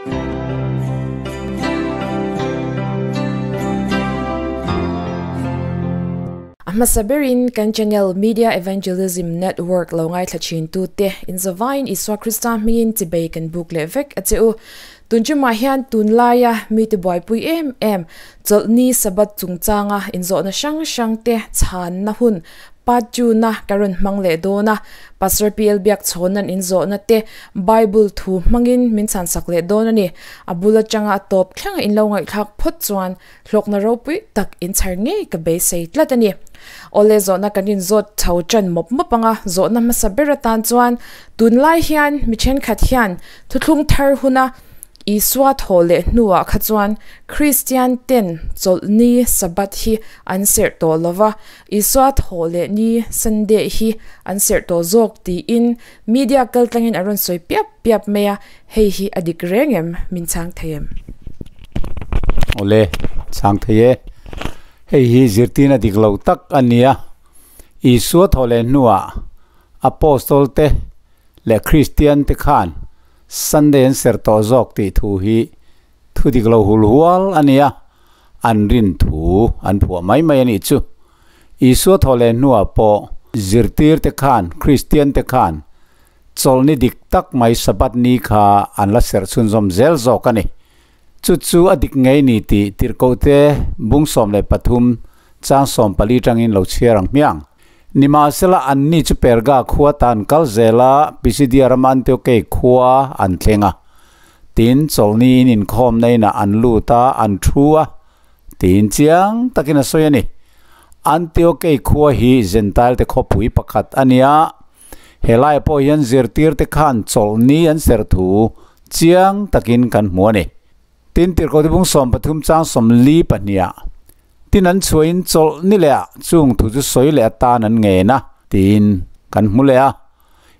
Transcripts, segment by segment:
A hmasa berin kan channel Media Evangelism Network lo ngaithla thin tute in zavaiin Isua Krista hmingin chibei kan buk leh vek a che u. Tun chumah hian tunlaia mite buaipui em em chawlhni Sabbath chungchanga inzawhna hrang hrangte chhanna hun Part June-a ka rawn hmang leh dawn a, Pastor PL Biakchhawna'n inzawhna te Bible thu hmangin min chhansak leh dawn a ni. A bul atanga a tawp thlenga in lo ngaihthlak phawt chuan hlawkna ropui tak in chhar ngei ka beisei tlat a ni. Awle zawhna kan inzawt chho tan mawp mawp ang a, zawhna hmasa ber atan chuan tunlai hian mi thenkhat hian thuthlung thar huna Isua thaw leh hnuah kha chuan Kristian ten chawlhni Sabbath hi an serh tawh lo va, Isua thaw leh ni Sunday hi an serh tawh zawk tiin media kaltlangin a rawn sawi piap piap mai a, hei hi a dik reng em? Min chhang thei em? Awle, chhang thei e. Hei hi zirtirna dik lo tak a nia. Isua thaw leh hnuah Apostol te leh Kristian te khan Sunday an serh tawh zawk tih thu hi thu dik lo hul hual a nia, an rin thu an phuah mai mai a nih chu. Isua thaw leh hnuah pawh zirtir te khan, Kristian te khan chawlhni dik tak mai Sabbath ni kha an la serh chhunzawm zel zawk a ni. Chu chu a dik ngei ni tih tirhkohte bung 13 chang 14 tangin lo chhiar ang hmiang. Nimahsela anni chu Perga khua ta an kal zel a, Pisidia ram Antiokei khua an thleng a. Tin, chawlhni in inkhawmna inah an lut a, an thu a, tiin chiang takin a sawi a ni. Antiokei khua hi Jentailte khawpui pakhat a ni a, helaiah pawh hian zirtirte khan chawlhni an ser thu chiang takin kan hmu a ni. Tin, Tirhkoh Tibung 13 chang 42ah, Tin an chhuahin chawlh ni leh ah chung thu chu sawi leh atan an ngen a, tiin kan hmu leh a.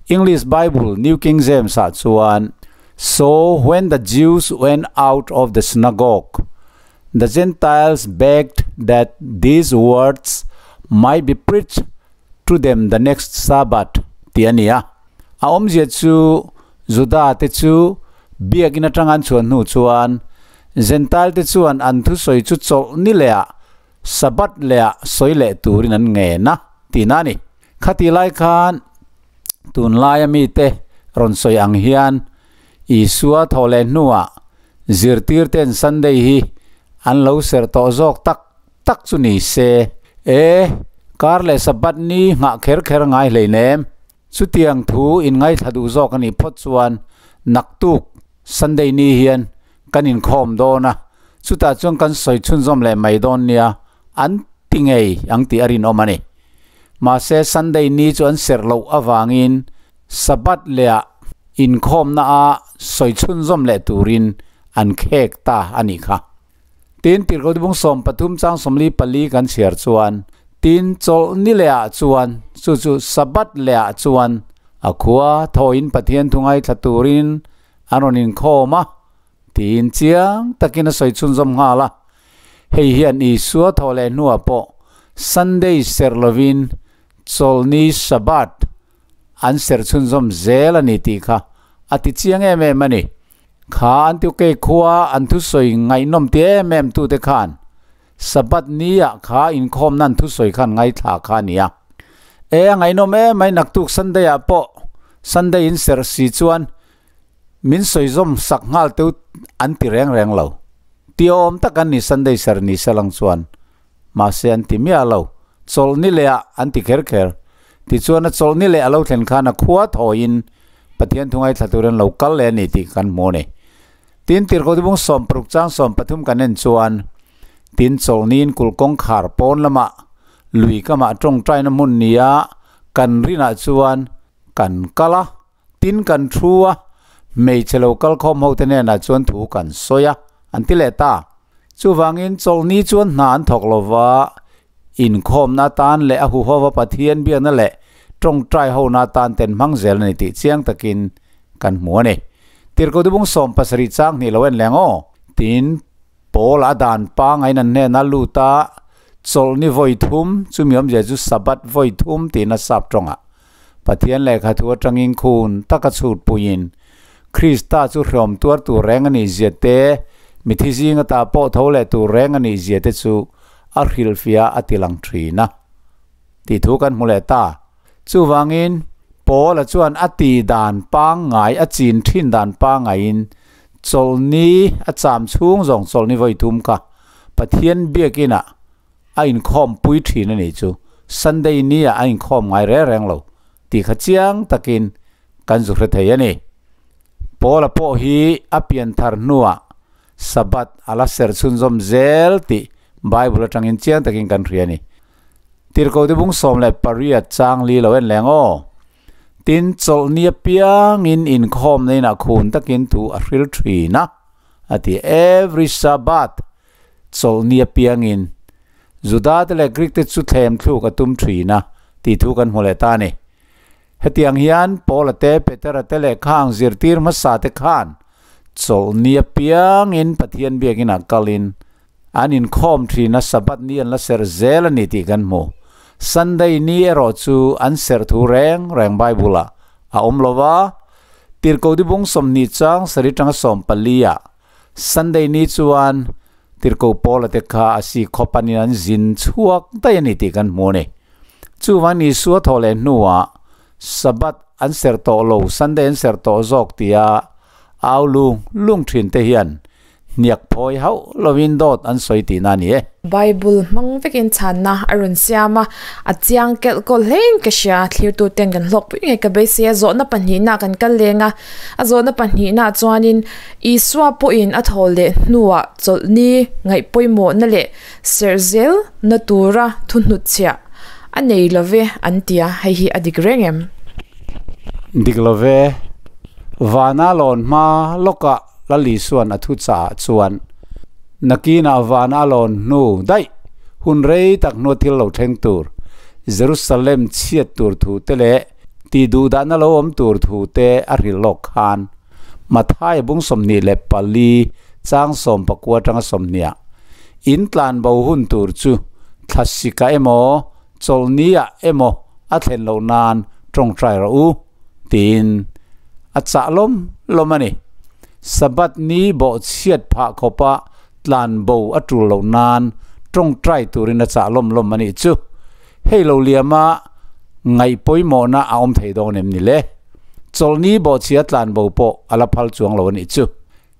English Bible, New King James ah chuan, So when the Jews went out of the synagogue, the Gentiles begged that these words might be preached to them the next Sabbath, tih a ni a. A awmzia chu Juda te chu biakin atanga an chhuah hnu chuan Gentile te chuan an thusawi chu chawlh ni leh ah Sabbath leh ah sawi leh turin an ngen a tihna a ni. Khati lai khan tunlaia mite rawn sawi ang hian Isua thawh leh hnuah zirtir ten Sunday hi an lo serh tawh zawk tak tak chu ni se. E, kar leh Sabbath ni nghah kher kher ngai hleinem. Chutiang thu in ngaithla duh zawk a nih phawt chuan naktuk Sunday ni hian kan inkhawm dawn a, chutah chuan kan sawi chhunzawm leh mai dawn nia an ti ngei ang tih a rinawm a ni. Mahse Sunday ni chu an serh loh avangin Sabbath lehah inkhawmna a sawi chhunzawm leh turin an khek ta a nih kha. Tin, Tirhkoh Tibung 13 chang 44 kan chhiar chuan, Tin, chawlh ni lehah chuan, chu chu Sabbath lehah chuan, a khua thawhin Pathian thu ngaithla turin an rawn inkhawm a, tiin chiang takin a sawi chhunzawm nghal a. Hei hian Isua thawh leh hnuah pawh Sunday serh lovin chawlhni Sabbath an serh chhunzawm zel a ni tih kha a ti chiang em em a ni. Kha an Tukei khua an thusawi ngaihnawm ti em em tute khan Sabbath ni ah kha inkhawmna an thusawi khan ngaithla kha a ni a. E a ngaihnawm em mai naktuk Sunday ah pawh Sunday in serh si chuan min sawi zawm sak nghal teuh an ti reng reng lo. Ti awm tak an ni Sunday serh ni se lang chuan mahse an ti miah lo. Chawlh ni leh ah an ti kher kher. Tichuan a chawlh ni leh a lo thlen khan a khua thawiin Pathian thu ngaithla turin lo kal leh a ni tih kan hmu a ni. Tin, Tirhkoh Tibung 60 chang 13 kan en chuan, Tin, chawlhniin kulh kawngkhar pawn lamah lui kamah tawngtaina hmun nia kan rinah chuan kan kal a, tin kan thu a, hmeichhe lo kal khawm ho te hnenah chuan thu kan sawi a, an ti leh ta. Chuvangin chawlhni chuan hna an thawk lova, inkhawmna atan leh a huhova Pathian biakna leh tawngtai hona atan ten hmang zel a ni tih chiang takin kan hmu a ni. Tirhkoh Dubung 17 chang hnih lo en leng aw. Tin, Paul a dan pangain an hnenah lut a, chawlhni vawi thum, chumi awmzia chu Sabbath vawi thum tiin a sap tawngah Pathian lehkha thu atangin khun taka chhut puiin Krista chu hreawm tuar tur reng a nih zia te, mithi zinga ta pawh tho leh tur reng a nih zia te chu a hrilhfiah a ti lang thin a tih thu kan hmu leh ta. Chuvangin, Paula chuan a tih dan pangngai, a chin thin dan pangngaiin chawlhni a cham chhung zawng chawlhni vawi thum kha Pathian biakinah a inkhawm pui thin a nih chu Sunday ni ah a inkhawm ngai reng reng lo tih kha chiang takin kan zu hre thei a ni. Paula pawh hi a pian thar hnuah Sabbath a la ser chhunzawm zel tih Bible atangin chiang takin kan hria a ni. Tirhkohte bung 18 chang li lo en leng aw. Tin, chawlhni apiangin inkhawmna inah khun takin thu a hril thin a, a ti. Every Sabbath, chawlhni apiangin Juda te leh Greek te chu thlem thluk a tum thin a, tih thu kan hmu leh ta a ni. Hetiang hian Paula te, Petera te leh khang zirtir hmasa te khan chawlhni apiangin Pathian biakinah kalin an inkhawm thin a, Sabbath ni an la serh zel a ni tih kan hmu. Sunday ni erawh chu an serh thu reng reng Bible-ah a awm lo va, Tirhkoh Dibung 20 chang sarih tanga 14 ah Sunday ni chuan Tirhkoh Paula te kha a si khawp anin an zin chhuak daih a ni tih kan hmu a ni. Chuvang Isua thawh leh hnuah Sabbath an serh tawh lo, Sunday an serh tawh zawk tia au lung lung thin te hian hniak phawi hauh lovin dawt an sawi tihna a ni e. Bible hmang vekin chhanna a rawn siam a, a chiang kelh kawl hlein ka hria. Thlirtu ten kan hlawkpui ngei ka beisei a, zawhna pahnihna kan kal leng a, a zawhna pahnihna chuanin Isua pawhin a thaw leh hnuah chawlhni ngaih pawimawhna leh serh zel na tura thu hnutchhiah a nei lo ve an ti a, hei hi a dik reng em? Dik lo ve. Vana lawn hma lawkah Lal Isua'n a thu chah chuan nakinah vana a lawn hnu daih hun rei tak hnua thil lo thleng tur Jerusalem chhiat tur thu te leh tih duhdahna lo awm tur thu te a hrilh lawk khan Matthai bung 24 chang 19 atanga 20 ah in tlan bo hun tur chu thlasika emaw chawlhni ah emaw a thlen loh nan tawngtai rawh u tiin a chah lawm lawm a ni. Sabbath ni bawh chhiat phah khawpa tlan bo a tul loh nan tawngtai turin a chah lawm lawm a nih chu. Hei lo liama ngaih pawimawhna a awm thei dawn em ni le? Chawlhni bawhchhia tlan bo pawh a la phal chuang lo a nih chu.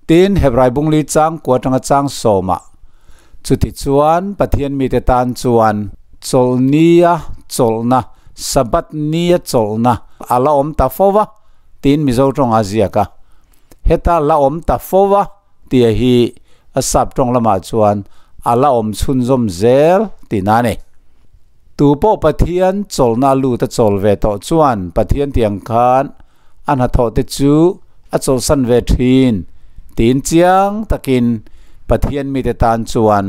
Tin, Hebrai bungli chang kua atanga chang sawmah, Chuti chuan Pathian mite tan chuan chawlhnia chawlhna, Sabbath nia chawlhna a la awm ta fo va, tiin Mizo tawng a ziak a. Heta la awm ta fo va tia hi a sap tawng lamah chuan a la awm chhunzawm zel tihna a ni. Tu pawh Pathian chawlhna a lut a chawl ve tawh chuan Pathian tiang khan a hnathawh te chu a chawlhsan ve thin tiin chiang takin Pathian mite tan chuan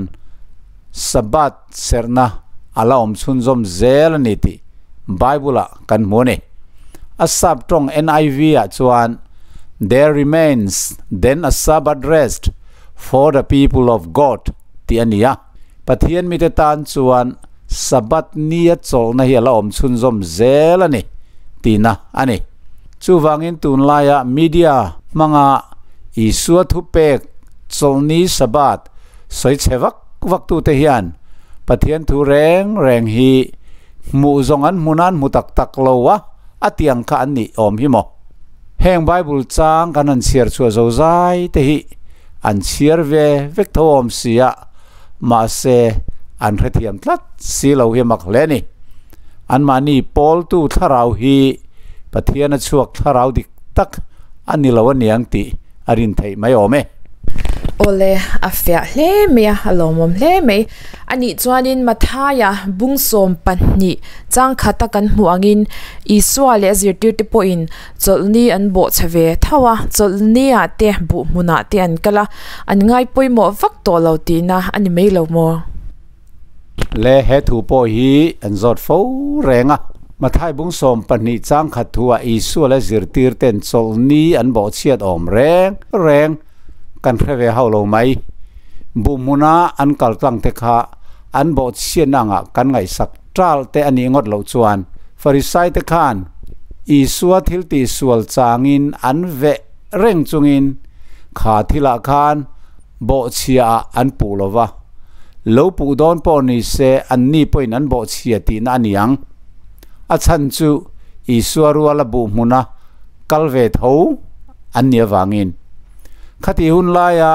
Sabbath serhna a la awm chhunzawm zel a ni tih Bible ah kan hmu a ni. A sap tawng NIV ah chuan There remains then a Sabbath rest for the people of God tih a ni a. Pathian mite tan chuan Sabbath nia chawlhna hi a la awm chhunzawm zel a ni tihna a ni. Chuvangin tunlaia media hmanga Isua thupek chawlhni Sabbath sawi chhe vak vak tute hian Pathian thu reng reng hi hmuh zawng an hmu nan hmu tak tak lo a, a tiang kha an nih awm hi maw? Heng Bible chang kan han chhiar chhuah zo zai te hi an chhiar ve vek tho awm si a, mahse an hrethiam tlat si lo hi a mak hle a ni. Anmahni pawltu thlarau hi Pathian a chhuak thlarau dik tak a ni lo aniang tih a rin theih mai awm e. Awle, a fiah hle mai a, a lawmawm hle mai. A nih chuanin Mathaia bung 12 chang khata kan hmuh angin Isua leh a zirtirte pawhin Chawlhni an bawh chhe ve tho a, chawlhniah te buh hmunah te an kal a, an ngai pawimawh vak tawh lo tihna a ni mai lo maw? Le he thu pawh hi an zawt fo reng a. Mathai bung 12 chang khat thu ah Isua leh zirtir ten chawlhni an bawh chhiat awm reng reng kan hre ve hauh lo mai. Buh hmuna an kal tlang te kha an bawh chhiatna angah kan ngaihsak Ṭal te a nih ngawt loh chuan Farisai te khan Isua thil tih sual changin an veh reng chungin kha thilah khan bawhchhia ah an puh lo va, lo puh dawn pawh ni se anni pawhin an bawhchhia tihna a ni ang. A chhan chu Isua ruala buh hmuna kal ve tho an nih avangin. Khatih hun laia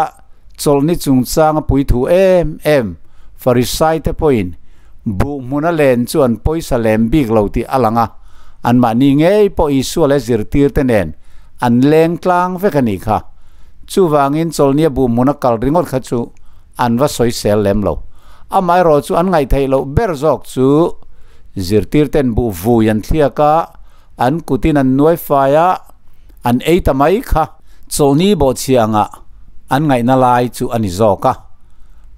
chawlhni chungchanga puithu em em Farisaite pawhin buh hmuna len chu an pawisa lem bik lo tih a lang a, anmahni ngei pawh Isua leh zirtirte nen an leng tlang vek a nih kha. Chuvangin chawlhnia buh hmuna kal ringawt kha chu an va sawisel lem lo. Amaherawh chu an ngaihtheih loh ber zawk chu zirtirten buh vui an thliak a, an kutin an nuai fai a, an ei ta mai kha. Chawlhni bawhchhia angah an ngaihna lai chu a ni zawk a.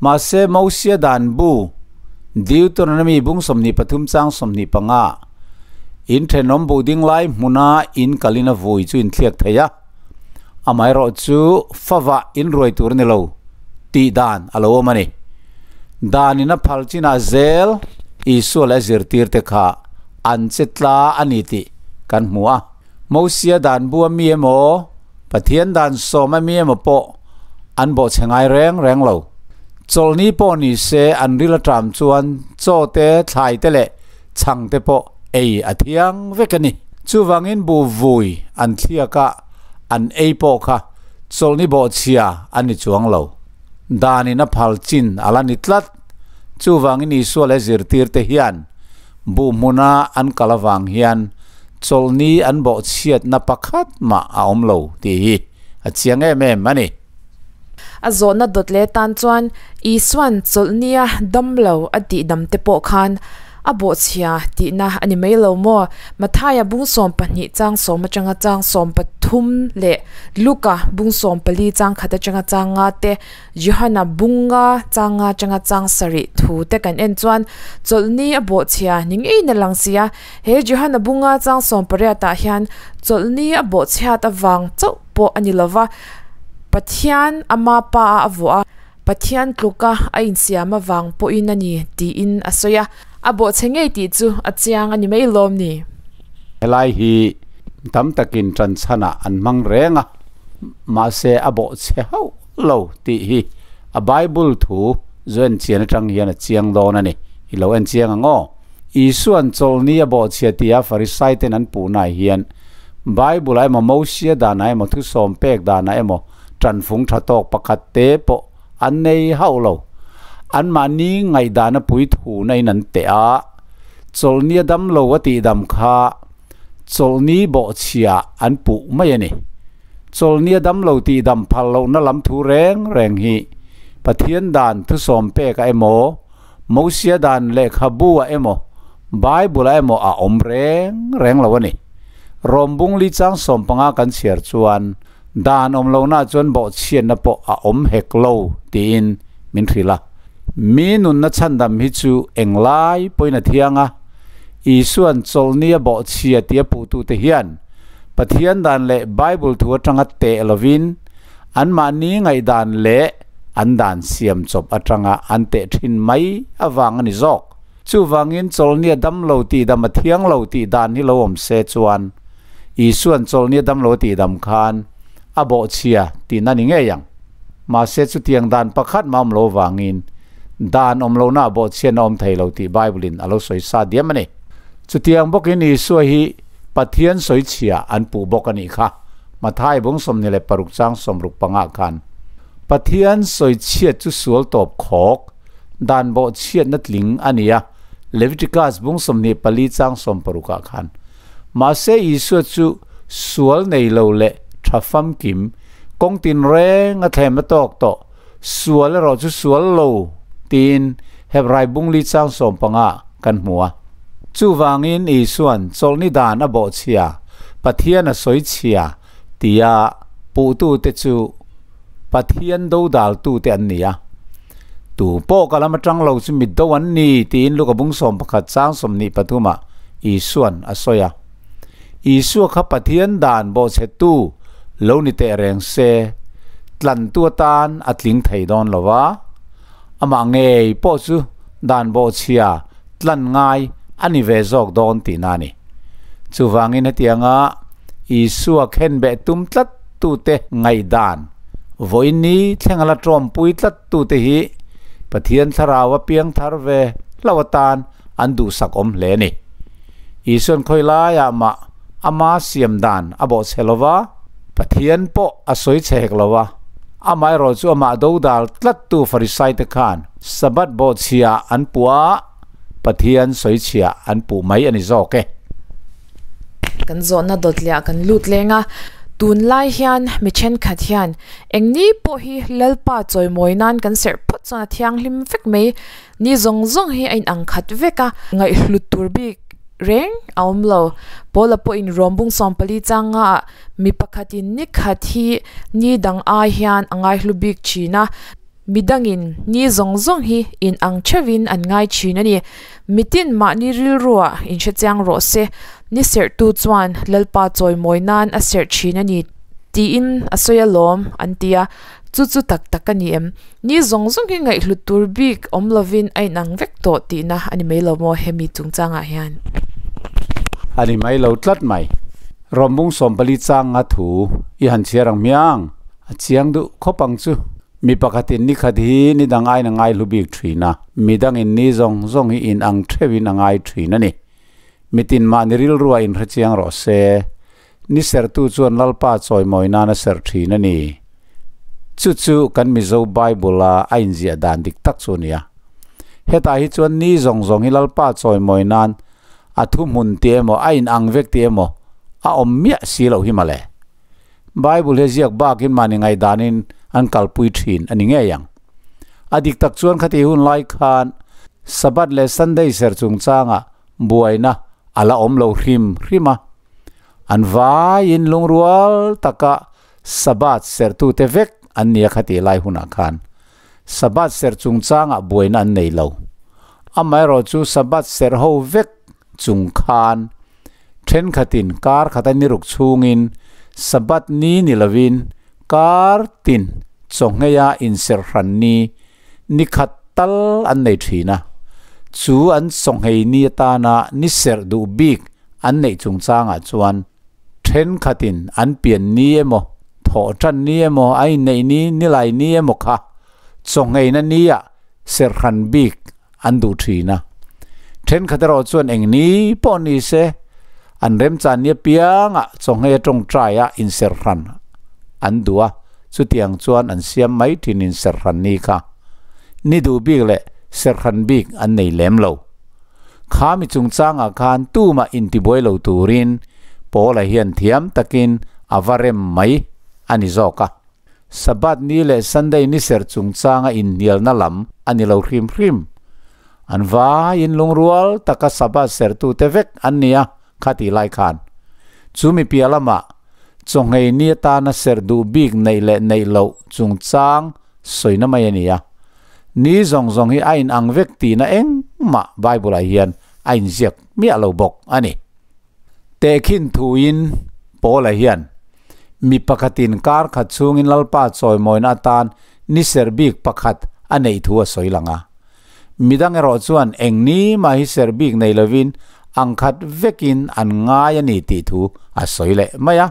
Mahse Mosia dan bu, Deuteronomy bung 23 chang 25, In thenawm buh ding lai hmuna in kalin a vui chu in thliak thei a, amaherawh chu favah in ruai tur a ni lo tih dan a lo awm a ni. Dan in a phal chinah zel Isua leh a zirtirte kha an che tla a ni tih kan hmu a. Mosia dan bu a mi emaw, Pathian dan sawm a mi emaw pawh an bawhchhe ngai reng reng lo. Chawlhni pawh ni se an ril aṭam chuan chaw te, thlai te leh chhang te pawh ei a thiang vek a ni. Chuvangin bu vui an thliak a, an ei pawh kha chawlhni bawhchhia a ni chuang lo. Danin a phal chin a la ni tlat. Chuvangin Isua leh zirtirte hian Buh hmuna an kal avang hian chawlhni an bawhchhiatna pakhat mah a awm lo tih hi a chiang em em a ni. A zawhna dawt leh tan chuan Isua'n chawlhnia dam lo a tih dam te pawh khan a bawhchhia tihna a ni mai lo maw? Mathaia bung 12 chang sawm atanga chang 13 leh Luka bung 14 chang khat atanga chang nga te Johana bunga changa changa chang sarih thu te kan en chuan chawlhni a bawhchhia ni ngeiin a lang si a, he Johana bunga chang 18 ah hian chawlhni a bawhchhiat avang chauh pawh a ni lova, Pathian ama pa a a vuah a, Pathian tluka a insiam avang pawhin a ni tiin a sawi a, a bawhchhe ngei tih chu a chiang a ni mai lawm ni. Helai hi tam takin tanchhanah an hmang reng a, mahse a bawhchhe hauh lo tih hi a Bible thu zu en chian atang hian a chiang dawn a ni. I lo en chiang ang aw. Isua'n chawlhni a bawhchhia tia Farisai ten an puhnaah hian Bible ah emaw Mosia danah emaw thusawm pek danah emaw tanfung tha tawk pakhat te pawh an nei hauh lo. Anmahni ngaihdana pui thuna in an teh a, chawlhni a dam lo a tihdam kha chawlhni bawhchhia an puh mai a ni. Chawlhnia damlo tihdam phal lohna lam thu reng reng hi Pathian dan thusawm pekah emaw, Mosia dan lehkhabu-ah emaw, Bible-ah emaw a awm reng reng lo a ni. Rom bung li chang 15 kan chhiar chuan dan awm lohnaah chuan bawhchhiatna pawh a awm hek lo tiin min hrilh a. Mi nunna chhandam hi chu englai pawhin a thiang a, Isua'n chawlhnia bawhchhia tia puhtute hian Pathian dan leh Bible thu atanga teh lovin anmahni ngaihdan leh an dan siam chawp atanga an teh thin mai avang a ni zawk. Chuvangin chawlhnia dam lo tih dam a thiang lo tih dan hi lo awm se chuan Isua'n chawlhnia dam lo a tih dam khan a bawhchhia tihna ni ngei ang. Mahse chutiang dan pakhat mah awm lo avangin dan awm lohna ah bawhchhiatna awm thei lo tih Bible in a lo sawi sa diam a ni. Chutiang bawkin Isua hi Pathian sawichhia an puh bawk a nih kha. Mathai bung 26 chang 65 khan Pathian sawichhiat chu sual tawp khawk, dan bawhchhiatna tling a ni a, Leviticus bung 24 chang 60 ah khan. Mahse Isua chu sual nei lo leh tha famkim, kawng tinreng a thlem a tawk tawh, sual erawh chu sual lo tiin Hebrai bung li chang 15 kan hmu a. Chuvangin Isua'n chawlhni dan a bawhchhia, Pathian a sawichhia tia puhtute chu Pathian dodaltute an ni a. Tu pawh ka lam atang lo chu mit do an ni tiin Luka bung 11 chang 23 ah Isua'n a sawi a. Isua kha Pathian dan bawhchhetu lo ni teh reng se, tlantu atan a tling thei dawn lo va, amah ngei pawh chu dan bawhchhia tlan ngai a ni ve zawk dawn tihna a ni. Chuvangin hetianga Isua khenbeh tum tlat tute ngaihdan vawiin ni thlenga la tawmpui tlat tute hi Pathian thlarau a piang thar ve hlauh atan an duhsak awm hle a ni. Isuan khawi laiah mah ama siam dan a bawh chhe lo va, Pathian pawh a sawi chhe hek lo va, amaherawh chu amah dodal tlattu Farisaite khan Sabbath bawhchhia an puh a, Pathian sawi chhia an puh mai a ni zawk e. Kan zawhna dawtliah kan lut leng a, tunlai hian mi thenkhat hian engni pawh hi Lalpa chawimawi nan kan serh phawt chuan a thianghlim vek mai, ni zawng zawng hi a inang khat vek a, ngaihhlut tur bik reng a awm lo. Paula pawhin Rawmbung 14 changa ah mi pakhatin ni khat hi ni dang ai hian a ngaihlu bik thin a, Midangin ni zawng zawng hi in ang theuhin an ngai thin a ni. Mitin mahni rilruah inhre chiang rawh se, ni serhtu chuan Lalpa chawimawi nan a serh thin a ni tiin a sawi alawm an ti a, chu chu tak tak a ni em? Ni zawng zawng hi ngaihhlut tur bik awm lovin a inang vek tawh tihna a ni mai lo maw hemi chungchangah hian? A ni mai lo tlat mai. Rawmbung 14 changa thu i han chhiar ang hmiang, a chiang duh khawp ang chu. Mi pakhatin ni khat hi ni dang aiin a ngai hlu bik thin a, mi dangin ni zawng zawng hi in ang theuhin a ngai thin a ni. Mitin mahni rilruah inhre chiang rawh se, ni sertu chuan Lalpa chawimawi nan a ser thin a ni. Chu chu kan Mizo Bible-a a inziah dan dik tak chu a ni a. Hetah hi chuan ni zawng zawng hi Lalpa chawimawi nan a thuhmun tih emaw, a inang vek tih emaw a awm miah si loh hi mawle. Bible hi a ziak bakin mahni ngaihdanin an kalpui thin a ni ngei ang. A dik tak chuan khati hun lai khan Sabbath leh Sunday ser chungchangah buaina a la awm lo hrim hrim a. An vaiin lungrual taka Sabbath sertute vek an nia khati lai hunah khan Sabbath ser chungchangah buaina an nei lo. Amaherawhchu Sabbath ser ho vek chung khan Thenkhatin kar khata ni ruk chhungin Sabbath ni ni lovin kar tin chawngheia inserh hran ni ni khat tal an nei thin a. Chu an chawnghei ni atana ni serh duh bik an neih chungchangah chuan thenkhatin an pian ni emaw, thawh tan ni emaw, a inneih ni, nilai ni emaw kha chawngheina nia serh hran bik an duh thin a. Thenkhat erawh chuan eng ni pawh ni se, an remchan ni apiangah chawnghei a tawngtai a inserh hran an duh a, chutiang chuan an siam mai thin inserh hran ni kha. Ni duh bik leh serh hran bik an nei lem lo. Kha mi chungchangah khan tumah intibuai lo turin Paula hian thiam takin a va rem mai a ni zawk a. Sabbath ni leh Sunday ni serh chungchanga inhnialna lam a ni lo hrim hrim. An vaiin lungrual taka Sabbath serhtute vek an ni a, kha tih lai khan. Chu mi piah lamah chawnghei ni atana serh duh bik neih leh neih loh chungchang sawina mai a ni a. Ni zawng zawng hi a inang vek tihna engmah Bible-ah hian a inziak miah lo bawk a ni. Tehkhin thuin Paula hian, Mi pakhatin kar khat chhungin Lalpa chawimawina atan ni serh bik pakhat a neih thu a sawi lang a. Midang erawh chuan eng ni mah hi serh bik nei lovin ang khat vekin an ngai a ni tih thu a sawi leh mai a.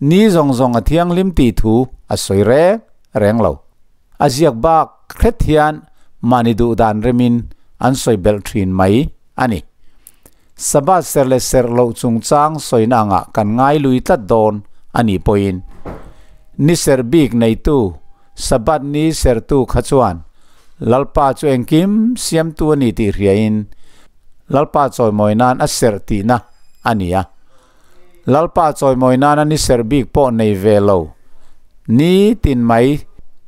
Ni zawng zawng a thianghlim tih thu a sawi reng reng lo. A ziak bak hret hian mahni duh dan remin an sawi belh thin mai a ni. Sabbath serh leh serh loh chungchang sawina angah kan ngai lui tlat dawn a nih pawhin ni serh bik neitu Sabbath ni serhtu kha chuan Lalpa chu engkim siamtu a ni tih hriain Lalpa chawimawi nan a serh tihna a ni a. Lalpa chawimawi nana ni serh bik pawh nei ve lo ni tin mai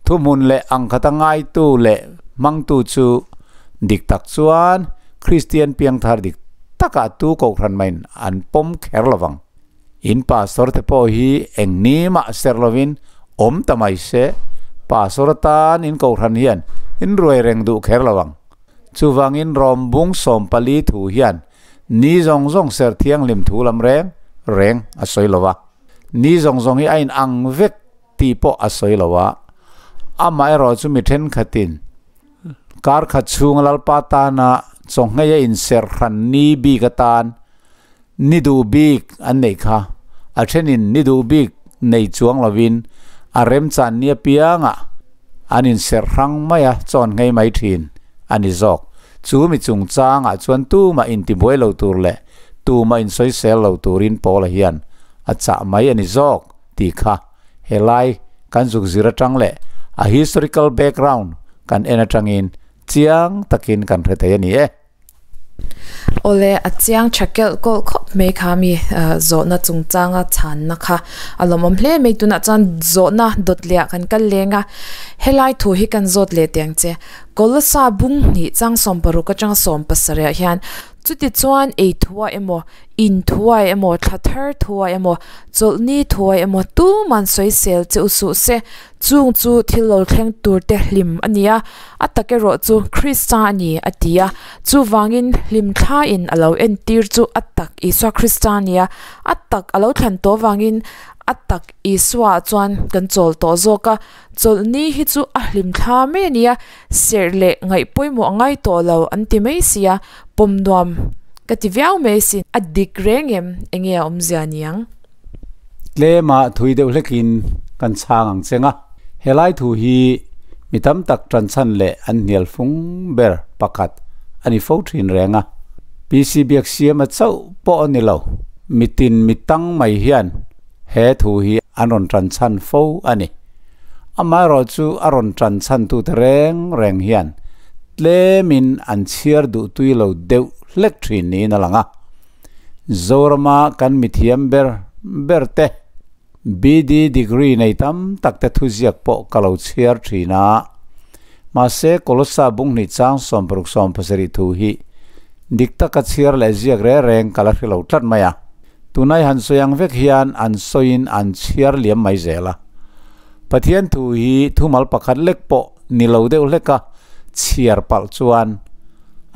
thuhmun leh angkhata ngaitu leh hmangtu chu dik tak chuan Kristian piangthar dik takah tu kohhran maiin an pawm kher lo vang. In pastor te pawh hi eng ni mah serh lovin awm ta mai se, pastor atan in kohhran hian in ruai reng duh kher lo vang. Chuvangin Rawmbung 14 thu hian Ni zawng zawng ser thianghlim thu lam reng reng a sawi lo a, ni zawng zawng hi a in ang vek tih pawh a sawi lo a. Amaherawh chu mi thenkhatin kar khat chhunga Lalpa tana chawnghei a inserh hran ni bik atan ni duh bik an neih kha, a thenin ni duh bik nei chuang lovin a remchan ni apiangah an inserh hrang mai a, chawn nghei mai thin a ni zawk. Chu mi chungchangah chuan tumah intibuai lo tur leh tumah insawisel lo turin Paula hian a chah mai a ni zawk tih kha helai kan zuk zir atang leh a historical background kan en atangin chiang takin kan hre thei a ni e. Awle, a chiang tha kelh kawlh khawp mai kha mi zawhna chungchanga chhanna kha a lawmawm hle mai. Tunah chuan zawhna dawt leh ah kan kal leng a, helai thu hi kan zawt leh teh ang che. Kolosa bung hnih chang 60 atanga 70 ah hian chuti chuan ei thuah emaw In thuai emaw, thla thar thuai emaw, chawlhni thuai emaw tuman sawisel che u suh se. Chung chu thil lo thleng tur te hlim a ni a, a tak erawh chu Krista a ni, a ti a. Chuvangin hlim thlain a lo entir chu a tak Isua Krista a ni a, a tak a lo thlan tawh vangin a tak Isua chuan kan chawl tawh zawk a. Chawlhni hi chu a hlim thla mai a ni a, serh leh ngaih pawimawh a ngai tawh lo an ti mai si a, pawm nuam ka ti viau mai sin. A dik reng em? Enge a awmzia niang? Tlema thui deuh hlekin kan chhang ang cheng a, helai thu hi mi tam tak tanchhan leh an hnial fung ber pakhat a ni fo thin reng a. PC Biaksiama chauh pawh a ni lo, mitin mi tang mai hian he thu hi an rawn tanchhan fo a ni. Amaherawhchu a rawn tanchhantute reng reng hian tlemin an chhiar duh tui lo deuh hlek thin niin a lang a. Zorama kan mithiam ber ber te BD degree nei tam tak te thuziak pawh ka lo chhiar thin a. Mahse Kolossa bunghnih chang 60 70 thu hi dik taka chhiar leh ziak reng reng ka la hre lo tlat mai a. Tunai han sawi ang vek hian an sawiin an chhiar liam mai zel a. Pathian thu hi thumal pakhat lek pawh ni lo deuh hleka chhiar palh chuan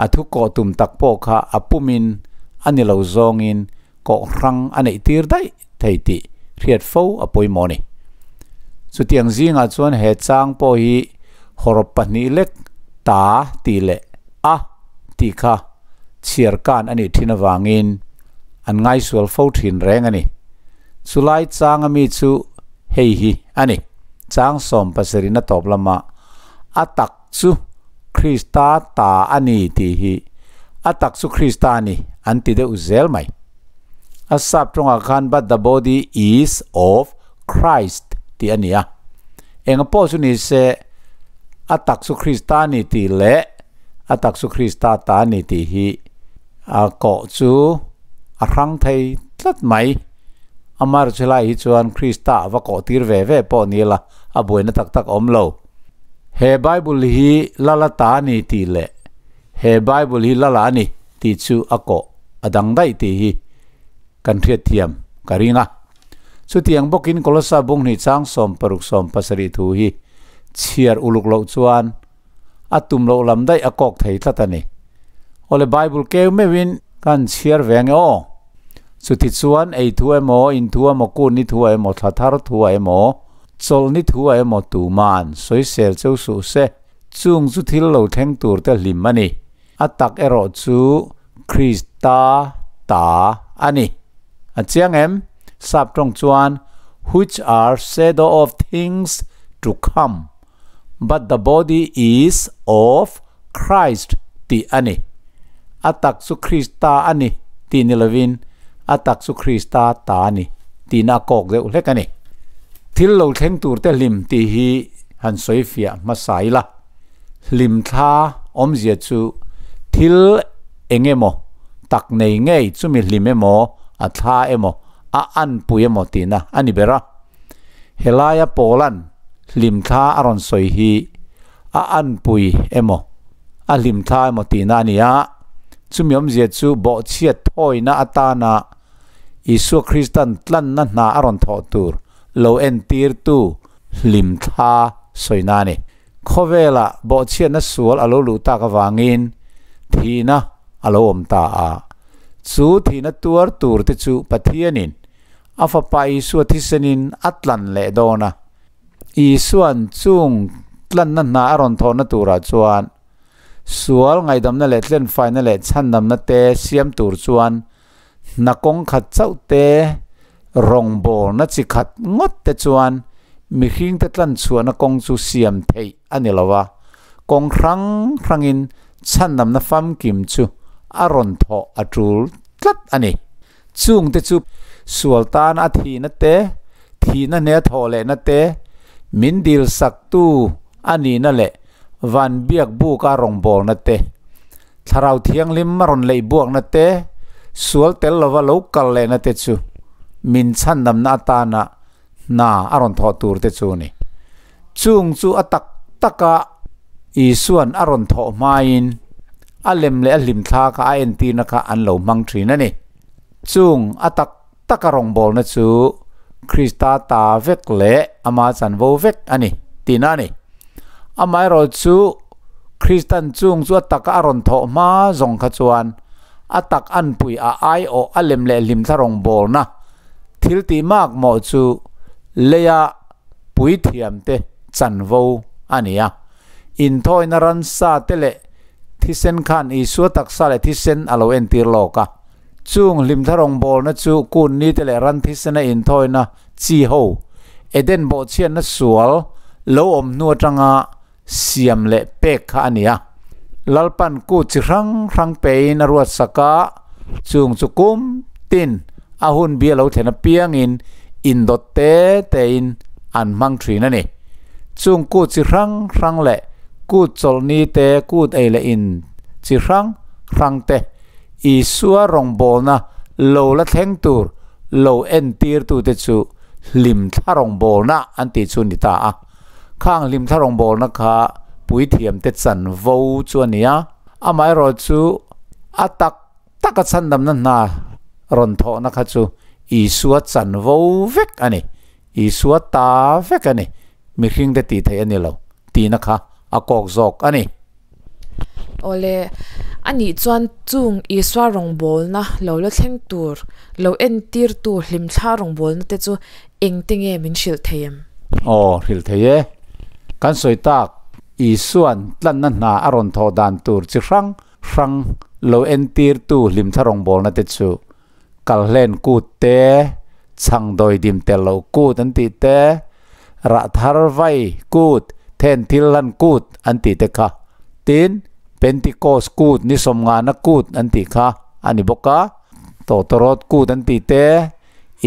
a thu kawh tum tak pawh kha a pumin a ni lo zawngin kawh hrang a neih tir daih thei tih hriat fo a pawimawh a ni. Chutiang zingah chuan he chang pawh hi hawrawp pahnih lek ta tih leh a tih kha chhiar kan a nih thin avangin an ngaisual fo thin reng a ni. Chulai changa mi chu hei hi a ni, Chang 70 a tawp lama a tak chu Krista ta a ni tih hi a tak chu Krista a ni an ti deuh zel mai. A sap tawngah khan but the body is of Christ tih a ni a. Enga pawh chu ni se a tak chu Krista a ni tih leh a tak chu Krista ta a ni tih hi a kawh chu a hrang thei tlat mai. Amar chu helai hi chuan Krista a va kawh tir ve ve pawh ni la, a buaina tak tak awm lo. He Bible hi Lala ta a ni tih leh he Bible hi Lala a ni tih chu a kawh a dang daih tih hi kan hriatthiam ka ring a. Chutiang bawkin Kolossa bunghnih chang 60 70 thu hi chhiar uluk loh chuan a tum loh lam daih a kawk thei tlat a ni. Awle Bible keu meuhin kan chhiar ve ange aw. Chuti chuan ei thu emaw, in thu emaw, kun ni thu ah emaw, thla thar thu ah emaw, chawlh ni thu ah emaw tuman sawisel cheu suh se, chung chu thil lo thleng tur te hlim a ni. A tak erawh chu Krista ta a ni. A chiang em? Sap tawng chuan which are shadow of things to come. But the body is of Christ tih a ni. A tak chu Krista a ni tih ni lovin a tak chu Krista ta a ni tihna a kawk deuh hlek a ni. Thil lo thleng turte hlim tih hi han sawi fiah hmasa ila. Hlim thla awmzia chu thil eng emaw tak nei ngei chumi hlim emaw a thla emaw a anpui emaw tihna a ni ber a. Helaia Paula'n hlimthla a rawn sawi hi a anpui emaw, a hlimthla emaw tihna a ni a, chumi awmzia chu bawhchhiat thawina atana Isua Krista'n tlanna hna a rawn thawh tur lo entirtu hlimthla sawina a ni. Khawvelah bawhchhiatna sual a lo luh tak avangin thihna a lo awm ta a, chu thihna tuar turte chu Pathianin A Fapa Isua thisenin a tlan leh dawn a. Isua'n chung tlanna hna a rawn thawhna turah chuan sual ngaihdamna leh tlenfaina leh chhandamna te siam tur chuan hna kawng khat chauh te Rawngbawlna chi khat ngawt te chuan mihringte tlanchhuahna kawng chu siam theih a ni lo a, kawng hrang hrangin chhandamna famkim chu a rawn thawh a tul tlat a ni. Chungte chu sual tan a thihna te, thihna hne a thawh lehna te, min dilsaktu a nihna leh van biak buka rawngbawlna te, Thlarau Thianghlim a rawn leih buakna te, sual tel lova lo kal lehna te chu min chhandamna atana hna a rawn thawh tur te chu a ni. Chung chu a tak taka Isua'n a rawn thawh hmain a lem leh a hlimthla kha a entirna kha an lo hmang thin a ni. Chung a tak taka rawngbawlna chu Krista ta vek leh ama chanvo vek a ni tihna a ni. Amaherawhchu Kristan chung chu a taka a rawn thawh hma zawng kha chuan a tak anpui a aiawh a lem leh hlimthla rawngbawlna thil tih mak mawh chu leia puithiamte chanvo a ni a. Inthawina ransa te leh thisen khan Isua taksa leh thisen a lo entir lawk a. Chung hlimthla rawngbawlna chu kun ni te leh ran thisena inthawina chi ho, Eden bawhchhiatna sual lo awm hnu atanga siam leh pek kha a ni a. Lalpan kut chi hrang hrang pein a ruatsak a, chung chu kum tin a hun bi a lo thlen apiangin indawt te tein an hmang thin a ni. Chung kut chi hrang hrang leh kut chawlhni te, kut ei leh in chi hrang hrang te Isua rawngbawlna lo la thleng tur lo entirtute chu hlimthla rawngbawlna an tih chu a ni ta a. Khang hlimthla rawngbawlna kha puithiamte chanvo chu a ni a, amaherawhchu a tak taka chhandamna hna rawn thawhna kha chu Isua chanvo vek a ni, Isua ta vek a ni, mihringte tih theih a ni lo tihna kha a kawk zawk a ni. Awle, anih chuan chung Isua rawngbawlna lo la thleng tur, lo entirtu hlimthla rawngbawlna te chu engte nge min hrilh thei em? Aw, hrilh thei e. Kan sawi tak, Isua'n tlanna hna a rawn thawh dan tur chi hrang hrang lo entirtu hlimthla rawngbawlna te chu Kalhlen kut te, chhangdawi dim tel loh kut an tih te, rah thar vai kut, then thil hlan kut an tih te kha. Tin, Pentecost kut ni sawmngana kut an tih kha a ni bawk a. Tawtawrawt kut an tih te,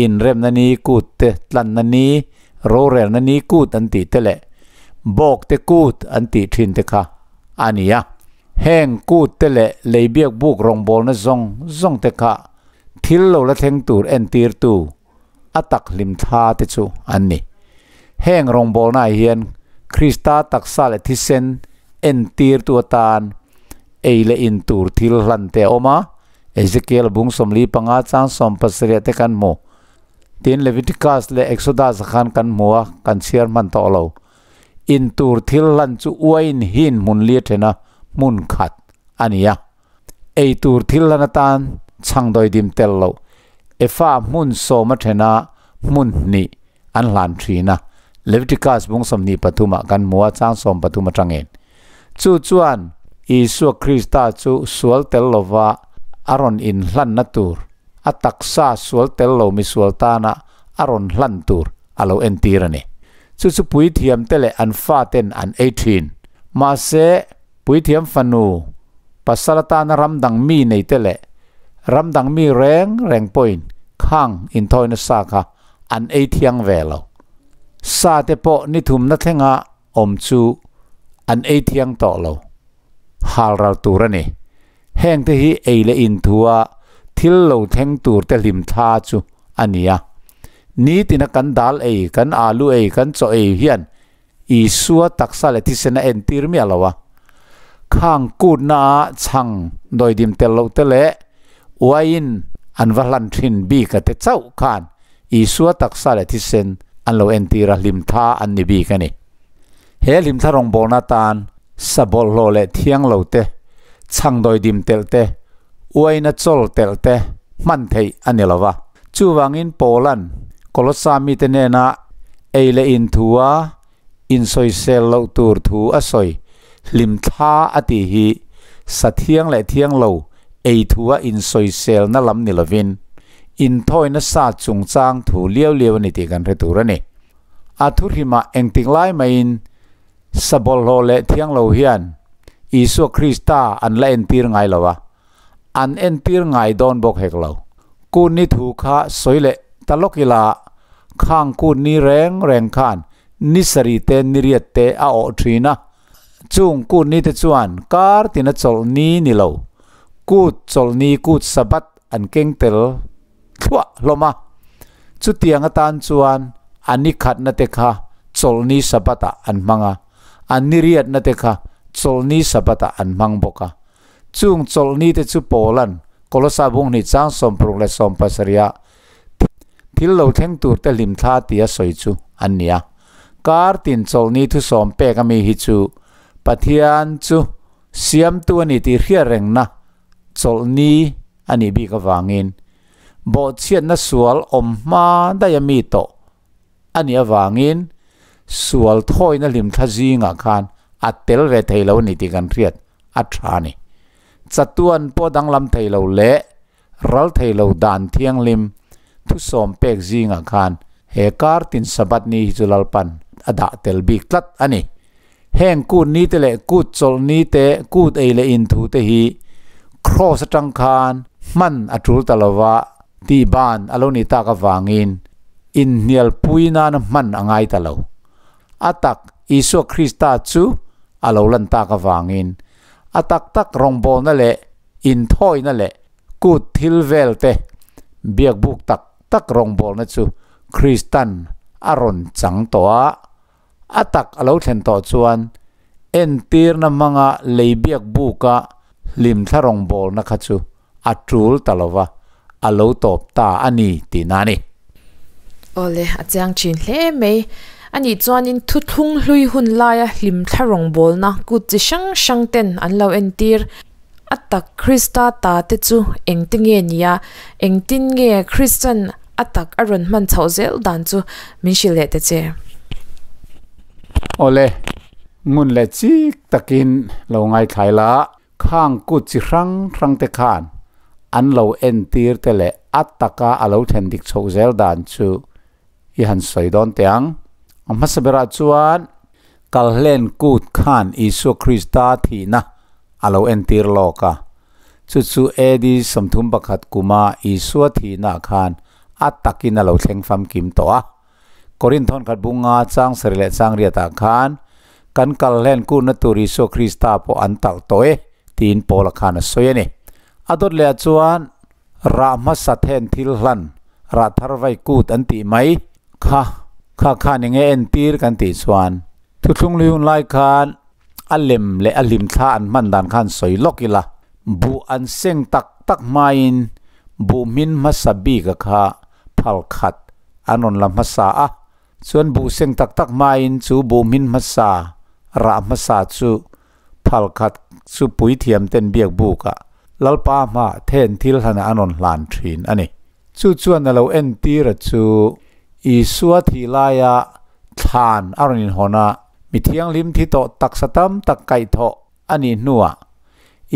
inremna ni kut te, tlanna ni, rorelna ni kut an tih te leh bawkte kut an tih thin te kha a ni a. Heng kut te leh lei biak buk rawngbawlna zawng zawng te kha thil lo la thleng tur entirtu a tak hlim thla te chu an ni. Heng rawngbawlna ah hian Krista taksa leh thisen entirtu atan ei leh in tur thil hlan te a awm a, Ezekiel bung 45 chang 17 te kan hmu. Tin Leviticus leh Exodus ah khan kan hmu a, kan chhiar hman tawh lo. In tur thil hlan chu uain hin hmun li a then a, hmun khat a ni a. Ei tur thil hlan atan chhangdawi dim tel loh efa hmun sawm a then a, hmun hnih an hlan thin a. Leviticus bung 23 ah kan hmu a, chang 13 atangin. Chu chuan Isua Krista chu sual tel lova a rawn inhlanna tur, a taksa sual tel lo misual tana a rawn hlan tur a lo entir a ni. Chu chu puithiamte leh an faten an ei thin. Mahse, puithiam fanu, pasal atana ram dang mi neite leh ram dang mi reng reng pawhin khang inthawi nasa kha an ei thiang ve lo. Sa te pawh ni thumna thlenga awm chu an ei thiang tawh lo. Hal ral tur a ni. Hengte hi ei leh in thua thil lo thleng tur te hlim thla chu a ni a. Nitina kan dal ei, kan alu ei, kan chaw ei hian Isua taksa leh thisen a entir miah lo a. Khang kutna a chhang dawidim tel loh te leh uaiin an va hlan thin bik a te chauh khan Isua taksa leh thisen an lo entir a, hlim thla an ni bik a ni. He hlimthla rawngbawlna atan sa bawlhhlawh leh thiang lo te, chhangdawi dim telh te, uaina chawl telh te hman theih a ni lo va. Chuvangin Paula'n Kolossa mite hnena ei leh in thua insawisel loh tur thu a sawi hlimthla a tih hi sa thiang leh thiang lo ei thua insawiselna lam ni lovin, Inthawina sa chungchang thu liau liau a ni tih kan hre tur a ni. A thuhrimah engtik lai maiin sa bawlhhlawh leh thiang lo hian Isua Krista an la entir ngai lo a, an entir ngai dawn bawk hek lo. Kut ni thu kha sawi leh ta lawk ila, khang kut ni reng reng khan ni sarih te ni riat te a awh thin a, chung kut ni te chuan kar tina chawlh ni ni lo, kut chawlh ni kut Sabbath an keng tel thluah hlawm a. Chutiang atan chuan a ni khatna te kha chawlhni Sabbath ah an hmang a, a ni riatna te kha chawlhni Sabbath ah an hmang bawk a. Chung chawlhni te chu Paula'n Kolosa bung hnih chang sawmparuk leh sawmpasarih ah thil lo thleng tur te hlimthla tia sawi chu an ni a. Kar tin chawlhni thusawm pek ami hi chu Pathian chu siamtu a ni tih hriatrengna chawlhni a nih bik avangin bawhchhiatna sual awm hma daih a mi tawh a nih avangin sual thawina hlimthla zingah khan a tel ve thei lo a ni tih kan hriat a tha a ni. Chatuan pawh danglam thei lo leh ral thei lo dan thianghlim thusawm pek zingah khan he kar tin Sabbath ni hi chu Lalpan a dah tel bik tlat a ni. Heng kut ni te leh kut chawlh ni te, kut ei leh in thu te hi Kraws atang khan hman a tul ta lova tih ban a lo ni tak avangin inhnialpui nana hman a ngai ta lo. A tak Isua Krista chu a lo lan tak avangin a tak tak rawngbawlna leh inthawina leh kut thil vel te biakbuk tak tak rawngbawlna chu Kristan a rawn chang tawh a. A tak a lo thlen tawh chuan entirna hmanga lei biak buka hlimthla rawngbawlna kha chu a tul ta lo va, a lo tawp ta a ni tihna a ni. Awle, a chiang thin hle mai. Anih chuanin thuthlung hlui hun laia hlimthla rawngbawlna kut chi hrang hrang ten an lo entir. A tak Krista ta te chu engte nge nia? Engtin nge Kristan a tak a rawn hman chhoh zel dan chu min hrilh leh ta che? Awle, ngun leh chik takin lo ngaithlai la, khang kut chi hrang hrang te khan an lo entir te leh a taka a lo thlen dik chhoh zel dan chu i han sawi dawn teh ang. A hmasa berah chuan Kalhlen kut khan Isua Krista thihna a lo entir lawk a. Chu chu AD 31 kuma Isua thihnaah khan a takin a lo thleng famkim tawh a. Korinth thawnkhat bunga chang sarih leh chang riatah khan, Kan kalhlen kutna tur Isua Krista pawh an talh tawh e, tiin Paula khan a sawi a ni. A dawt lehah chuan rah hmasa then thil hlan, rah thar vai kut an tih mai kha, kha khan enge entir kan tih chuan Thuthlung lui hun lai khan a lem leh a hlimthla an hman dan khan sawi lawk ila, buh an seng tak tak hmain buh hmin hmasa bika kha phal khat an rawn la hmasa a, chuan buh seng tak tak hmain chu buh hmin hmasa rah hmasa chu phal khat chu puithiam ten biak bukah Lalpa hma then thil hlanah an rawn hlan thin a ni. Chu chuan a lo entir a chu Isua thih laia thlan a rawn inhawn a, mi thianghlim thi tawh taksa tam tak kaihthawh a nih hnuah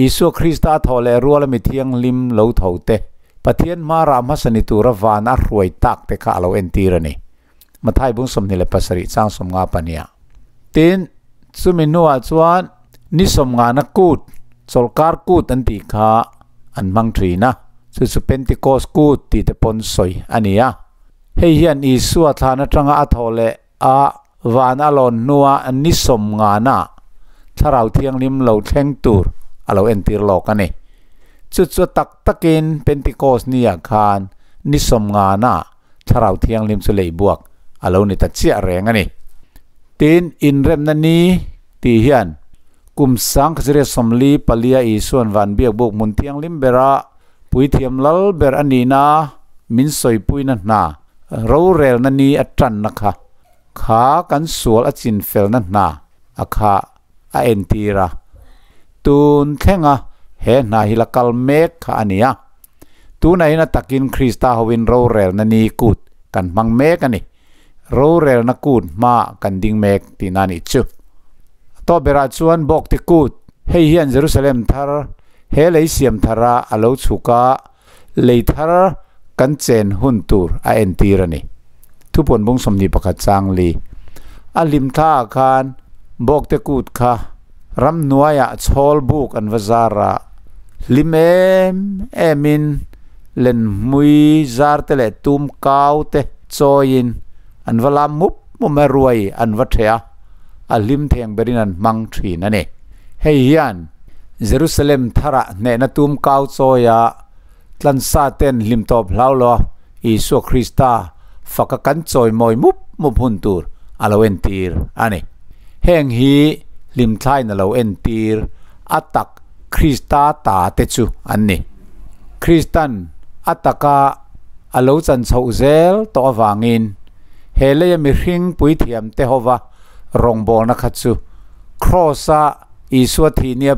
Isua Krista a thawh leh ruala mi thianghlim lo tho te, Pathian hma rah hmasa ni tura van a hruai tak te kha a lo entir a ni. Mathai bung 27 chang 50 pahniha. Tin, chumi hnuah chuan ni sawmngana kut, chawlhkar kut an tih kha an hmang thin a, chu chu Pentecost kut tih te pawn sawi a ni a. Hei hian Isua thlan atanga a thawh leh a van a lawn hnua ni sawmngana Thlarau Thianghlim lo thleng tur a lo entir lawk a ni. Chu chu tak takin Pentecost niah khan ni sawmngana Thlarau Thianghlim chu lei buak a lo ni ta chiah reng a ni. Tin, inremna ni tih hian kum sang khaziriat sawmli palia Isuan van biak buk hmun thianghlim bera puithiam lal ber a nihna min sawipuina hna rorelna ni a tanna kha kha kan sual a chinfelna hna a kha a entir a. Tun thlenga he hna hi la kal mek kha a ni a. Tunah hian a takin Krista hoin rorelna ni kut kan hmang mek a ni. Rorelna kut hma kan ding mek tihna a nih chu. A tawp berah chuan Bawkte kut, hei hian Jerusalem thar he lei siam thara a lo chhuk a, lei thar kan chen hun tur a entir a ni. Thupuan bung 21 chang li. A hlimthla ah khan bawkte kut kha ramhnuaiah chhawl buk an va zar a, hlim em emin lenhmui zar te leh tum kau te chawiin an va lam mup mup a, ruai an va ṭheh a, a hlim theng berin an hmang ṭhin a ni. Hei hian Jerusalem tharah hnehna tum kau chawia tlansa ten hlim tawp hlau lo Isua Krista faka kan chawimawi mup mup hun tur a lo entir a ni. Heng hi hlimthlain a lo entir a tak Krista ta te chu an ni. Kristan a taka a lo chan chhoh zel tawh avangin he leia mihring puithiam te hova rawngbawlna kha chu Kraws-a Isua thih nia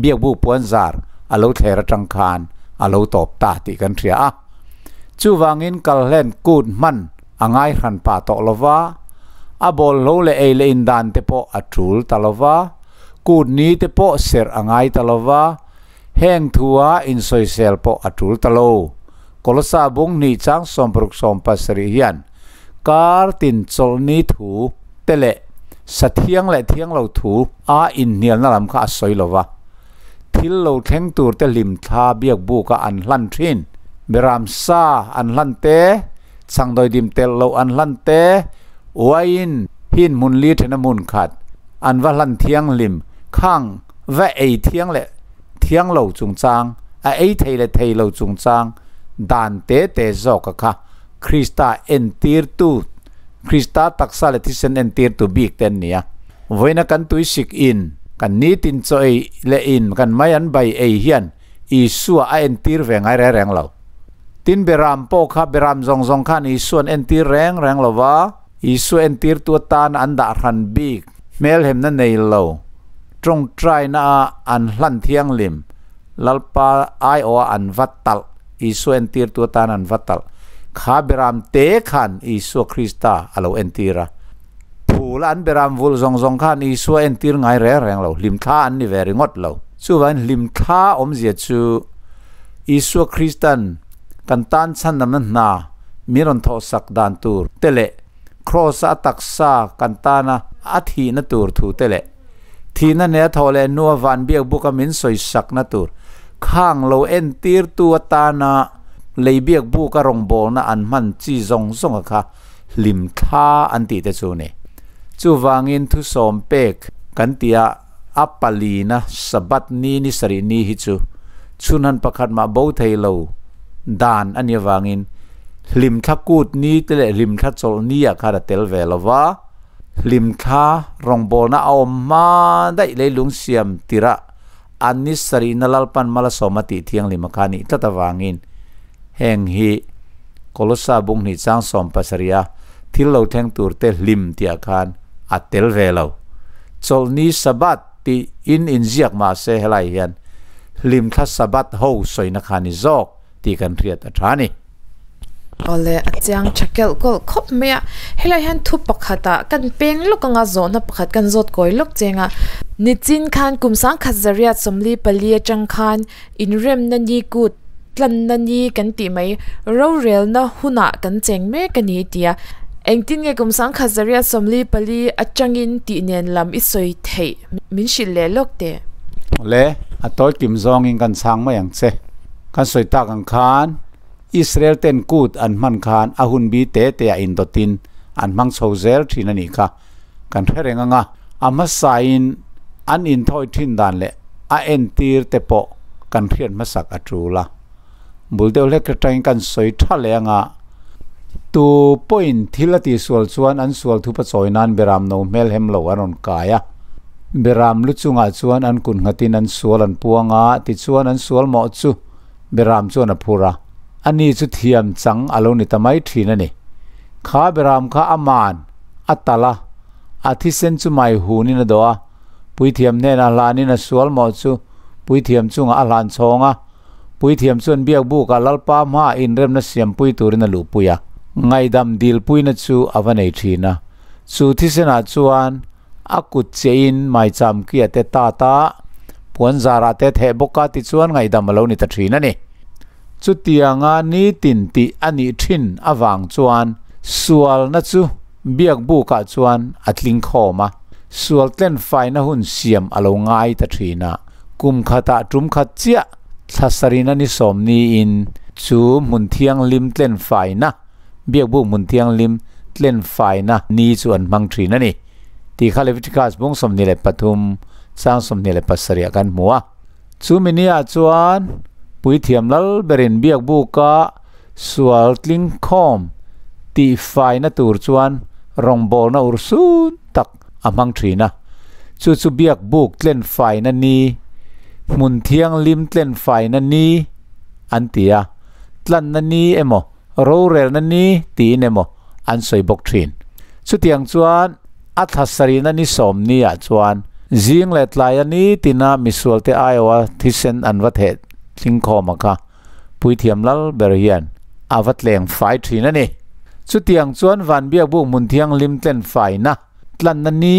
biakbu puanzar a lo thler atang khan a lo tawp ta tih kan hria a. Chuvangin kalhlen kut hman a ngai hran pah tawh lo va, a bawlhlo leh ei leh indan te pawh a tul ta lo va, kut ni te pawh serh a ngai ta lo va, heng thua insawisel pawh a tul ta lo. Kolosa bung hnih chang 60 70 hian kar tin chawlhni thu te leh sa thiang leh thiang lo thu a inhnialna lam kha a sawi lo va. Thil lo thleng tur te hlimthla biakbuka an hlan thin. Beram sa an hlan te, changdawidim telh loh an hlan te, uaiin hin hmun li thena hmun khat an va hlan thianghlim khang va ei thiang leh thiang lo chungchang, a ei thei leh thei lo chungchang dan te te zawka kha Krista entirtu, Krista taksa leh thisen entirtu bik te an ni a. Vawiina kan tuisik in, kan nitin chaw ei leh in kan mai an bai ei hian Isua a entir ve ngai reng reng lo. Tin Beram pawh kha Beram zawng zawng khan Isua'n entir reng reng lo va, Isua entirtu atana an dah hran bik, hmelhemna nei lo, tawngtaina a an hlan thianghlim, Lalpa aiawha an va talh, Isua entirtu atana an va talh, kha Beram te khan Isua Krista a lo entir a. Phul an beram vulh zawng zawng khan Isua entir ngai reng reng lo, hlimthla an ni ve ringawt lo. Chuvangin hlimthla awmzia chu Isua Kristan kan tan chhandamna hna min rawn thawhsak dan tur te leh Kraws-a a taksa kan tana a thihna tur thu te leh thihna hneh a thawh leh hnua van biakbuka min sawisakna tur khang lo entirtu atana lei biakbuka rawngbawlna an hman chi zawng zawnga kha hlimthla an tih te chu ni. Chuvangin thusawm pek kan tih a a palina Sabbath ni ni sarih ni hi chu chhunhan pakhat mah bo thei lo dan a nih avangin hlimthla kut ni te leh hlimthla chawlh ni ah khan a tel ve lo va, hlimthla rawngbawlna a awm hma daih leilung siam tirah an ni sarihna Lalpan Malasawma tih thianghlim a kha nih tlat avangin Heng hi Kolosa bung hnih chang 70 a thil lo thleng tur te hlim tih ah khan a tel ve lo. Chawlhni Sabbath tih in inziak mah se helai hian hlimthla Sabbath ho sawina kha ni zawk tih kan hriat a tha ni. Awle, a chiang tha kelh kawlh khawp mai a. Helai hian thu pakhatah kan peng lawk anga zawhna pakhat kan zawt kawi lawk cheng a. Nichin khan kum sangkhat zariat 44 atang khan Inremna ni kut tlanna ni kan tih mai, rorelna hunah kan cheng mek a ni ti a. Engtin nge kum 1944 atangin tih nen lam i sawi theih min hrilh leh lawk teh. Le, a tawi kim zawngin kan chhang mai ang che. Kan sawi tak ang khan Israel ten kut an hman khan a hun bi te te ah indawtin an hmang chho zel thin a nih kha. Kan hre reng anga a hmasain an inthawi thin dan leh a entir te pawh kan hriat hmasak a tul a. Bul deuh hlek atangin kan sawi tha leh anga tu pawhin thil a tihsual chuan an sual thupa chawi nan beram no hmel hem lo an rawn kai a. Beram lu chungah chuan an kut nghatin an sual an puang a, tichuan an sual mawh chu beram chuan a phur a. Ani chu thiam chang a lo ni ta mai thin a ni. Kha beram kha a man a tal a, a thisen chu mai hunin a dawh a, puithiam hnenah hlanin a sual mawh chu puithiam chungah a hlan chhawng a, puithiam chuan biakbukah Lalpa hmaah inremna siampui turin a luhpui a, ngaihdam dilpuina chu a va nei thin a, chu thisenah chuan a kut chiahin maicham kia te tat a, puan zarah te a theh bawk a, tichuan ngaihdam a lo ni ta thin a ni. Chutianga nitin tih a nih thin avang chuan sualna chu biak bukah chuan a tling khawm a, sual tlenfaina hun siam a lo ngai ta thin a. Kum khatah tum khat chiah thla sarina ni sawm niin chu hmun thianghlim tlenfaina, biak buk hmun thianghlim tlenfaina ni chu an hmang thin a ni tih kha Leviticus bung 23 chang 27 ah kan hmu a. Chumi niah chuan Puithiam lal berin biak buka sual tlingkhawm tihfaina tur chuan rawngbawlna urhsun tak a hmang thin a. Chu chu biak buk tlenfaina ni, hmun thianghlim tlenfaina ni an ti a, tlanna ni emaw rorelna ni tiin emaw an sawi bawk thin. Chutiang chuan a thla sarihna ni sawmniah chuan zing leh tlaia nitina misualte aiawha thisen an va theh tlingkhawm a kha Puithiam lal ber hian a va tleng fai thin a ni. Chutiang chuan van biakbuk hmun thianghlim tlen faina, tlanna ni,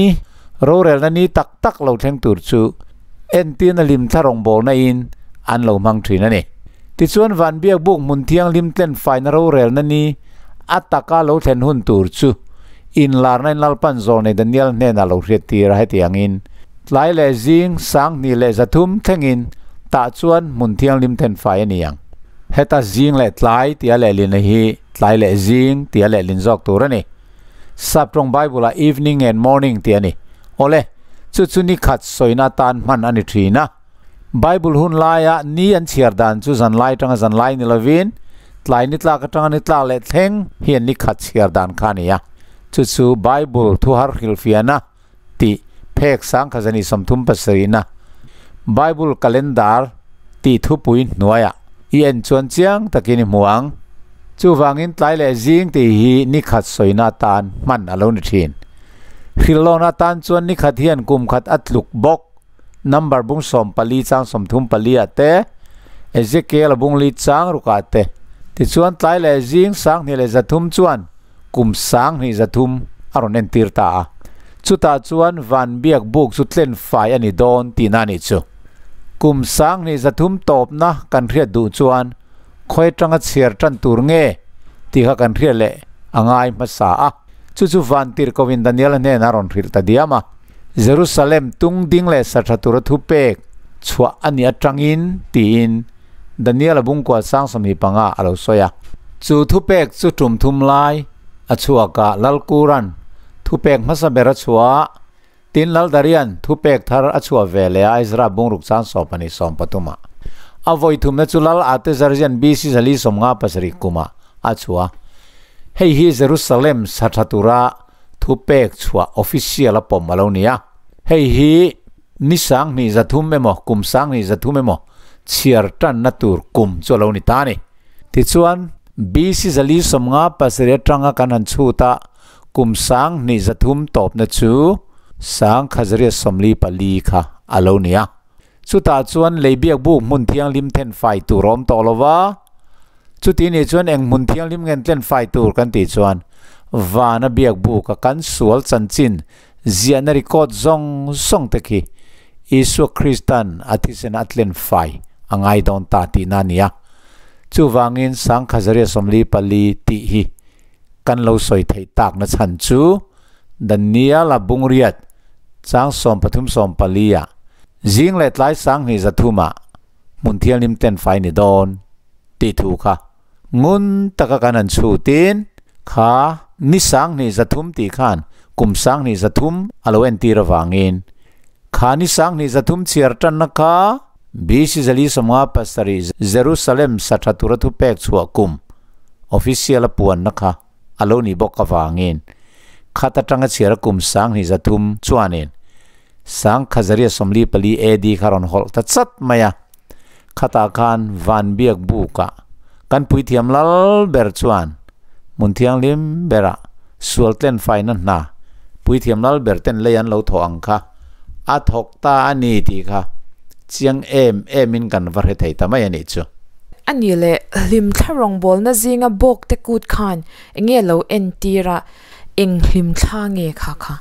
rorelna ni tak tak lo thleng tur chu entirna hlimthla rawngbawlna in an lo hmang thin a ni. Tichuan van biakbuk hmun thianghlim tlen faina rorelna ni a taka lo thlen hun tur chu inlarna in Lalpan zawlnei Daniel hnenah lo hriat tir a hetiangin tlai leh zing 23 thlengin tah chuan hmun thianghlim then fai a ni ang. Heta zing leh tlai tia lehlin hi tlai leh zing tia lehlin zawk tur a ni. Sap tawng Bible-ah evening and morning tih a ni. Awle, chu chu ni khat sawina atan hman a ni thin a. Bible hun laia ni an chhiar dan chu zan lai atanga zan lai ni lovin, tlai ni tlak atanga ni tlak leh thleng hian ni khat chhiar dan kha a ni a. Chu chu Bible thuhar hrilhfiahna tih phek sangkhazani 37na Bible Calendar tih thupui hnuaiah i en chuan chiang takin i hmu ang. Chuvangin tlai leh zing tih hi ni khat sawina atan hman a lo ni thin. Hrilhlawna atan chuan ni khat hian kum khat a tluk bawk. Number bung 14 chang 34 ah te, Ezekiel a bung li chang rukah te. Tichuan tlai leh zing 2300 chuan kum 2300 a rawn entir ta a. Chutah chuan van biak buk chu tlen fai a ni dawn tihna a nih chu. Kum 2300 tawpna kan hriat duh chuan khawi atanga chhiar tan tur nge tih kha kan hriat leh a ngai hmasa a. Chu chu van tirhkohin Daniel-a hnenah a rawn hrilh ta diam a. Jerusalem tung ding leh sa tha tura thupek chhuah a nih atangin tiin Daniel-a bungkual 25 a lo sawi a. Chu thupek chu tum thum lai a chhuak a, Lalkuran thupek hmasa ber a chhuah a, tin Laldarian thupek thar a chhuah ve leh a, Ezra bungruk chang 12 13 ah. A vawi thumna chu Lal Artaxerxes BC 457 kumah a chhuah a. Hei hi Jerusalem sa tha tura thupek chhuah official a pawm a lo ni a. Hei hi Ni 2300 emaw, kum 2300 emaw chhiar tanna tur kum chu a lo ni ta a ni. Tichuan, BC 457 atanga kan han chhut a, kum 2300 tawpna chu 1944 kha a lo ni a. Chutah chuan lei biak buk hmun thianghlim then fai tur a awm tawh lo va, chuti nih chuan eng hmun thianghlim ngen tlen fai tur kan tih chuan vana biak buka kan sual chanchin Ziahna record zawng zawng te khi Isua Kristan a thisen a tlen fai a ngai dawn ta tihna a ni a. Chuvangin 1944 tih hi kan lo sawi theih takna chhan chu Daniel-a bungriat chang 13 14 ah zing leh tlai 2300 ah hmun thianghlim tlen fai ni dawn tih thu kha Ngun taka kan han chhutin kha ni 2300 tih khan kum 2300 a lo entir avangin kha ni 2300 chhiar tanna kha BC 457 Jerusalem sa tha tura thupek chhuah kum official a puanna kha a lo nih bawk avangin khat atanga chhiar a kum 2300 chuanin 1944 AD kha rawn hawlh ta chat mai a. Khatah khan van biak bukah kan puithiam lal ber chuan hmun thianghlim berah sual tlen faina hna puithiam lal ber ten lei an lo thawh ang kha a thawk ta a ni tih kha chiang em em in kan va hre thei ta mai a nih chu. A nih leh hlim thla rawngbawlna zinga bawk te kut khan enge lo entir a, eng hlim thla nge kha kha?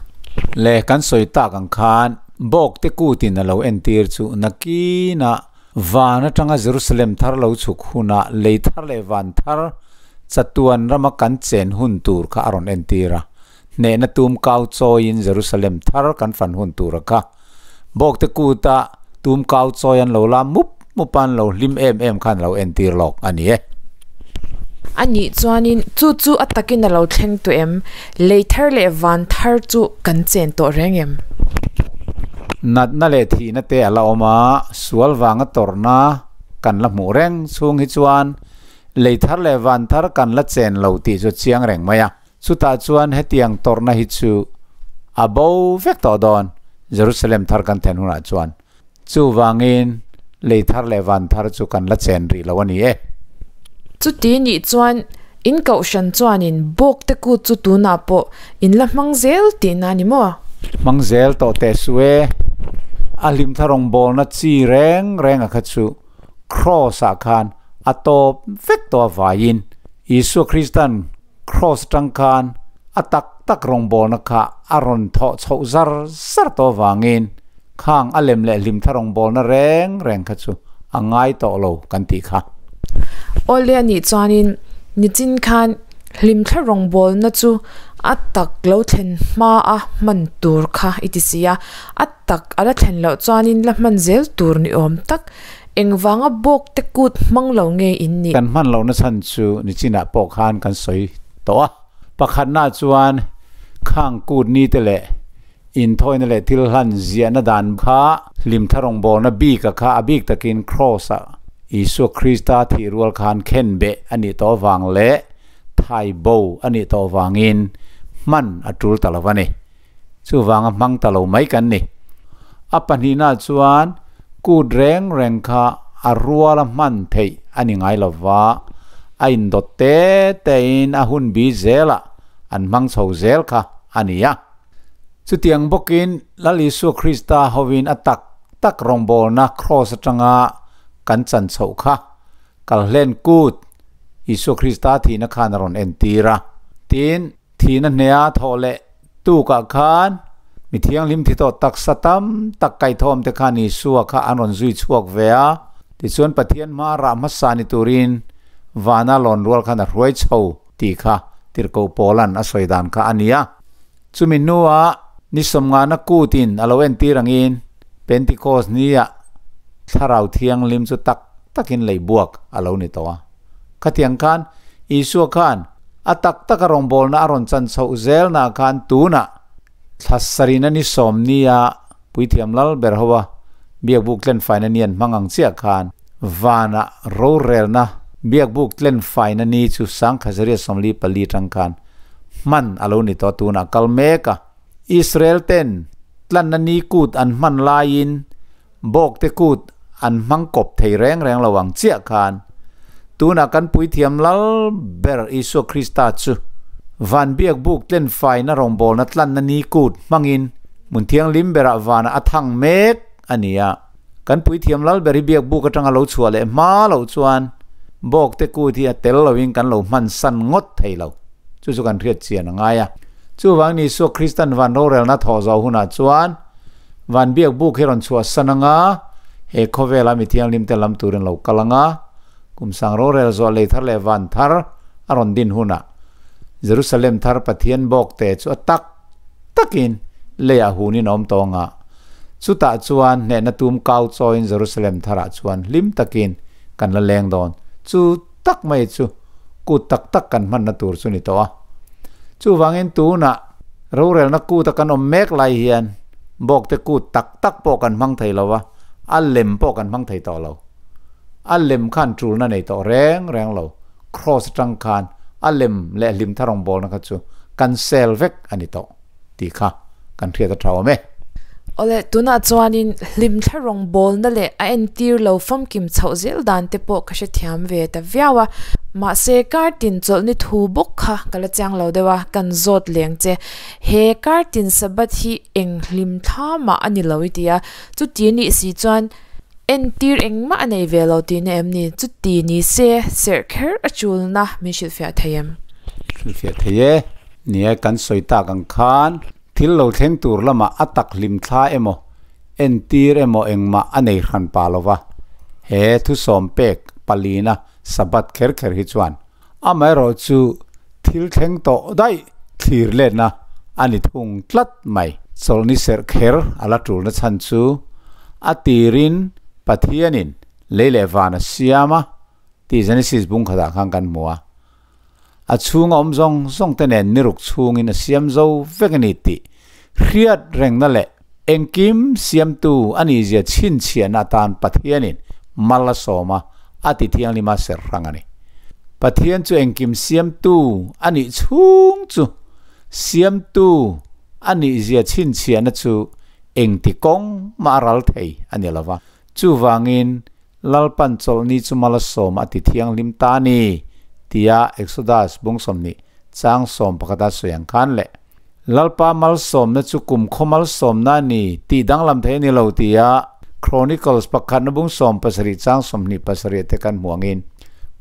Le kan sawi tak ang khan bawk te kutin a lo entir chu nakinah. Van atanga Jerusalem thar lo chhuk hunah lei thar leh van thar chatuan rama kan chen hun tur kha a rawn entir a. Hnehna tum kau chawiin Jerusalem thar kan fan hun tur a kha. Bawkte kuta tum kau chawi an lo la mup mup a, an lo hlim em em khan a lo entir lawk a ni e. A nih chuanin chu chu a takin a lo thleng tawh em? Lei thar leh van thar chu kan chen tawh reng em? Natna leh thihna te a la awm a, sual vanga tawrhna kan la hmuh reng chhung hi chuan lei thar leh van thar kan la chen lo tih chu a chiang reng mai a. Chutah chuan hetiang tawrhna hi chu a bo vek tawh dawn, Jerusalem thar kan thlen hunah chuan. Chuvangin lei thar leh van thar chu kan la chen rih lo a ni e. Chuti nih chuan in kohhran chuanin bawk te kut chu tunah pawh in la hmang zel tihna a ni maw? Hmang zel tawh teh suh e. A hlim thla rawngbawlna chi reng reng a kha chu Kraws ah khan a tawp vek tawh a vaiin Isua Kristan Kraws atang khan a tak tak rawngbawlna kha a rawn thawh chhoh zar zar tawh avangin khang a lem leh hlim thla rawngbawlna reng reng kha chu a ngai tawh lo kan tih kha. Awle a nih chuanin nichin khan hlim thla rawngbawlna chu a tak lo thlen hma a hman tur kha i ti si a, a tak a la thlen loh chuanin la hman zel tur ni awm tak Engvanga bawk te kut hmang lo nge in nih? Kan hman lohna chhan chu nichinah pawh khan kan sawi tawh a. Pakhatnaah chuan khang kut ni te leh inthawina leh thil hlan ziahna dan kha hlimtha rawngbawlna bika kha a bik takin Kraws-ah Isua Krista thih rual khan khenbeh a nih tawh avang leh thai bo a nih tawh avangin hman a tul ta lo a ni. Chuvanga hmang ta lo mai kan ni. A pahnihna chuan kut reng reng kha a ruala hman theih a ni ngai lo va, a indawt te tein a hun bi zelah an hmang chho zel kha a ni a. Chutiang bawkin Lal Isua Krista hovin a tak tak rawngbawlna kraws atanga kan chan chhoh kha kalhlen kut Isua Krista thihna khan a rawn entir a. Tin, Thihna hnea thawh leh tukah khan mi thianghlim thi tawh taksa tam tak kaihthawm te khan Isua kha an rawn zui chhuak ve a, tichuan Pathian hma rah hmasa ni turin vana lawn rual khan a hruai chho tih kha Tirhkoh Paula'n a sawi dan kha a ni a. Chumi hnuah ni sawmngana kutin a lo entir angin Pentecost nia Thlarau Thianghlim chu tak takin lei buak a lo ni tawh a. Khatiang khan Isua khan a tak taka rawngbawlna a rawn chan chhoh zelnaah khan tunah thla sarina ni sawmnia Puithiam Lal ber hoa biakbuk tlenfaina ni an hmang ang chiah khan vanah rorelna biakbuk tlenfaina ni chu Sangkhazaria 44 tang khan hman a lo ni tawh tunah kal mek a. Israel ten tlanna ni kut an hman laiin Bawkte kut an hmang kawp thei reng reng lo ang chiah khan tunah kan Puithiam Lal ber Isua Krista chu van biak buk tlenfaina rawngbawlna tlanna ni kut hmangin hmun thianghlim berah vanah a thang mek a ni a. Kan Puithiam Lal ber hi biak buk atanga lo chhuah leh hma loh chuan bawkte kut hi a tel loin kan lo hman san ngawt thei lo. Chu chu kan hriat chian a ngai a. Chuvangin Isua Kristan van rorelna thawh zawh hunah chuan Van biak buk hi rawn chhuah san anga, he khawvela mi thianghlim te lam turin lo kal anga, kum sang rorel zawh lei thar leh van thar a rawn din hunah Jerusalem thar Pathian bawk te chu a tak takin leiah hunin a awm tawh anga, chutah chuan hnehna tum kau chawiin Jerusalem tharah chuan hlim takin kan la leng dawn. Chu tak mai chu kut tak tak kan hmanna tur chu ni tawh a. Chuvangin tunah Rorelna kut a kan awm mek lai hian bawkte kut tak tak pawh kan hmang thei lo a, a lem pawh kan hmang thei tawh lo. A lem khan tulna nei tawh reng reng lo, kraws atang khan a lem leh hlim thar rawngbawlna kha chu kan sel vek a ni tawh tih kha kan hriat a tha awm e. Awle, tunah chuanin hlim thla rawngbawlna leh a entir lo famkim chhoh zel dan te pawh ka hrethiam ve ta viau a. Mahse, kar tin chawlhni thu bawk kha ka la chiang lo deuh a, kan zawt leng che. He kar tin Sabbath hi eng hlim thla mah a ni lo i ti a, chuti nih si chuan entir engmah a nei ve lo tihna em ni? Chuti ni se, serh kher a chulna min hrilhfiah thei em? Hrilhfiah thei e. Nia, kan sawi tak ang khan Thil lo thleng tur lamah a tak hlim thla emaw, entir emaw engmah a nei hran pah lo va. He thusawm pek palina Sabbath kher kher hi chuan amaherawhchu thil thleng tawh daih thlir letna a ni thung tlat mai. Chawlhni serh kher a la tulna chhan chu a tirin Pathianin lei leh van a siam a tih Genesis bung khatah khan kan hmu a. A chhunga awm zawng zawng te nen niruk chhungin a siam zo vek a ni tih hriat rengna leh engkim siamtu a nihzia chhinchhiahna atan Pathianin mal a sawm a, a ti thianghlima ser hrang a ni. Pathian chu engkim siamtu a nih chhung chu siamtu a nihzia chhinchhiahna chu engti kawng mah a ral thei a ni lo va. Chuvangin Lalpan chawlhni chu mal a sawm a ti thianghlim ta a ni, tia Exodus bung 20 chang 11 a sawi ang khan leh Lalpa malsawmna chu kumkhaw malsawmna a ni tih danglam thei a ni lo tia Chronicles pakhatna bung 17 chang 27 te kan hmu angin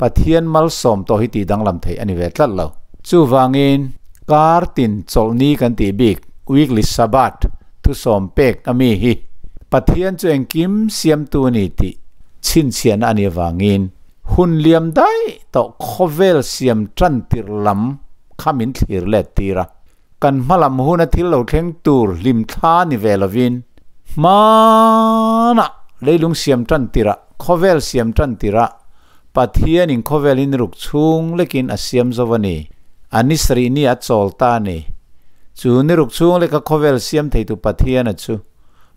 Pathian malsawm tawh hi tih danglam theih a ni ve tlat lo. Chuvangin kar tin chawlhni kan tih bik weekly Sabbath thusawm pek a mi hi Pathian chu engkim siamtu a ni tih chhinchhiahna a nih avangin hun liam daih tawh khawvel siam tan tirh lam kha min thlir let tir a. Kan hmalam huna thil lo thleng tur hlim thla ni ve lovin hmanah leilung siam tan tirah, khawvel siam tan tirah Pathianin khawvel hi niruk chhung lekin a siam zo a ni. A ni sarih ni a chawl ta a ni. Chu niruk chhung leka khawvel siam theitu Pathiana chu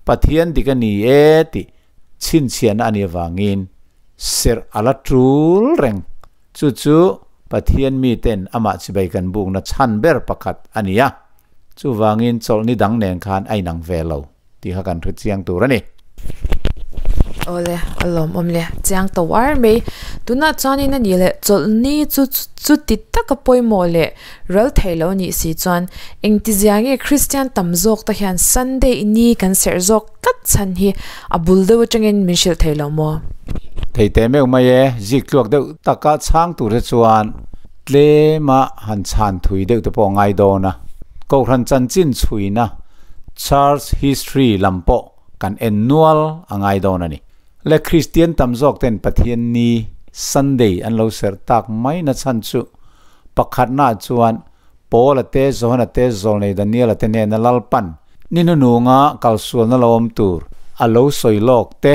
Pathian dik a ni e tih chhinchhiahna a nih avangin serh a la tul reng. Chu chu Pathian miten amah chibai kan bukna chhan ber pakhat a ni a. Chuvangin chawlhni dang nen khan a inang ve lo tih kha kan hre chiang tur a ni. Awle, a lawmawm le. Chiang ta uar mai. Tunah chuanin a nih leh chawlhni chu chuti taka pawimawh leh ral thei lo nih si chuan engtizia nge Kristian tam zawk te hian Sunday ni kan serh zawk tlat chhan hi a bul deuh atangin min hrilh thei lo maw? Thei teh meuh mai e, zik tluak deuh taka chhang tur te chuan tlema han chhan thui deuh te pawh a ngai dawn a. Kohhran chanchin chhuina Church History lam pawh kan en nual a ngai dawn a ni. Le Kristian tam zawk ten Pathian ni Sunday an lo serh tak mai na chhan chu pakhatna chuan Paul-a te, Johana te, Zawlnei Daniel-a te nena Lalpan ni hnununga kalsualna lo awm tur a lo sawi lawk te